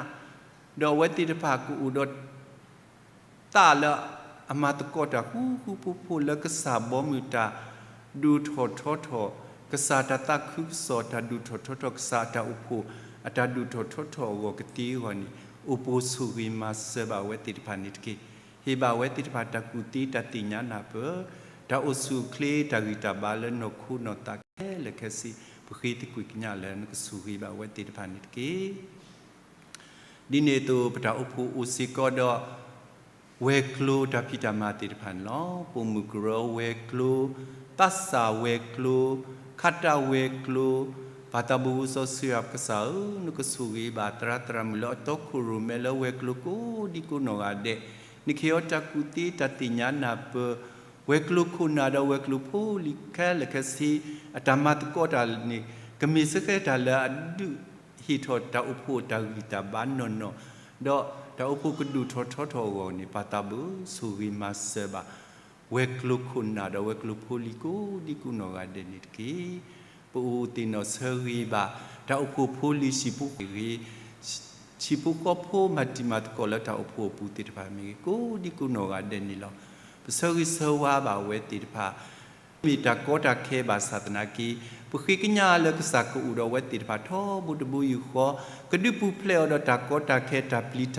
ဒီးအဝဲသ့ၣ်တဖၣ်ကအိၣ်ဒီး သးလၢအမၤသကိးတၢ်ဃူဃူဖိးဖိးလၢကစၢ်ဘီမုၢ်တၢ်ဒိၣ်ထီၣ်ထီထီၣ်, ကစၢ်တၢ်သးခုကစီၣ်တၢ်ဒိၣ်ထီၣ်ထီထီၣ်, ကစၢ်အတၢ်အိၣ်ဖှိၣ် အတၢ်ဒိၣ်ထီၣ်ထီထီၣ်အဂီၢ်ကသ့အဂီၢ်န့ၣ် အိၣ်ပိာ်ဆိၣ်ဂ့ၤမၤစၢၤဘၣ်အဝဲသ့ၣ်တဖၣ်န့ၣ်တက့ၢ်. ဟ့ၣ်ဘၣ်အဝဲသ့ၣ်တဖၣ်တၢ်ကူၣ်သ့တၢ်သ့ၣ်ညါနၢ်ပၢၢ်, တၢ်အိၣ်ဆူၣ်အိၣ်ချ့ တၢ်ဂံၢ်တၢ်ဘါလၢနီၢ်ခိနီၢ်သးခဲလၢာ်ခဲဆ့ ပဃ့သကွံာ်ကညးလၢနကဆိၣ်ဂ့ၤဘၣ်အဝဲသ့ၣ်တဖၣ်န့ၣ်တက့ၢ်. ဒ်န့ၣ်အသိး ပတၢ်အိၣ်ဖှိၣ်အိၣ်စ့ၢ်ကီးဒီး ဝဲၤကျိၤတၢ်ဖံးတၢ်မၤသ့ၣ်တဖၣ်န့ၣ်လီၤ. ပိာ်မုၣ်ကရၢဝဲၤကျိၤ, သးစၢ်ဝဲၤကျိၤ, ခးတၢ်ဝဲၤကျိၤ, ပၢ်သးဘိၣ် စီၤစံယၤပကစၢ်ဧၢ, နကဆိၣ်ဂ့ၤဘၣ်သရၣ်သရၣ်မုၣ်လၢအတီခိၣ်ရိၣ်မဲလၢဝဲၤကျိၤကိးဒံကိးနီၢ်ဂၤဒဲး, နကဟ့ၣ်အီၤတၢ်ကူၣ်သ့တၢ်သ့ၣ်ညါနၢ်ပၢၢ်, ဝဲၤကျိၤခိၣ်နၢ်ဒီးဝဲၤကျိၤဖိလံၤခဲလၢာ်ခဲဆ့ အတၢ်မၤသကိးတၢ်န့ၣ် ကမ့ၢ်စ့ၢ်ကီးတၢ်လၢအဒုး ဟ့ၣ်ထီၣ်တၢ်အိၣ်ဖှိၣ်တၢ်ဂံၢ်တၢ်ဘါနီၢ်နီၢ်, ဒီးတၢ်အိၣ်ဖှိၣ်ကဒိၣ်ထီၣ်ထီထီၣ်အဂီၢ်န့ၣ် ပၢ်သးဘိၣ်ဆိၣ်ဂ့ၤမၤစၢၤဘၣ် ဝဲၤကျိၤခိၣ်နၢ်ဒီးဝဲၤကျိၤဖိလံၤကိးဒံကိးနီၢ်ဂၤဒဲးန့ၣ်တက့ၢ်. ပအိၣ်သ့ၣ်နီၣ်ဆၢဂ့ၤဘၣ် တၢ်အိၣ်ဖှိၣ်ဖိလံၤဟံၣ်ဖိဃီဖိမၤတံၤမၤသကိးလၢတၢ်အိၣ်ဖှိၣ်အပူၤသ့ၣ်တဖၣ်မ့ၢ်ဂ့ၤ ကိးဒံကိးနီၢ်ဂၤဒဲးန့ၣ်လီၤ. ပဆၢဂ့ၤဆၢဝါဘၣ်အဝဲသ့ၣ်တဖၣ် မ့ၢ်တၢ်ကီတၢ်ခဲဘၣ်ဆၣ်သနာ်က့ ပဃ့ကညးလၢကစၢ်ကအိၣ်ဒီးအဝဲသ့ၣ်တဖၣ်ထီဘိတဘိယူၢ်ဃီ, ကဒုးပူၤဖျဲးအီၤဒီးတၢ်ကီတၢ်ခဲတၢ်ပျံၤတၢ်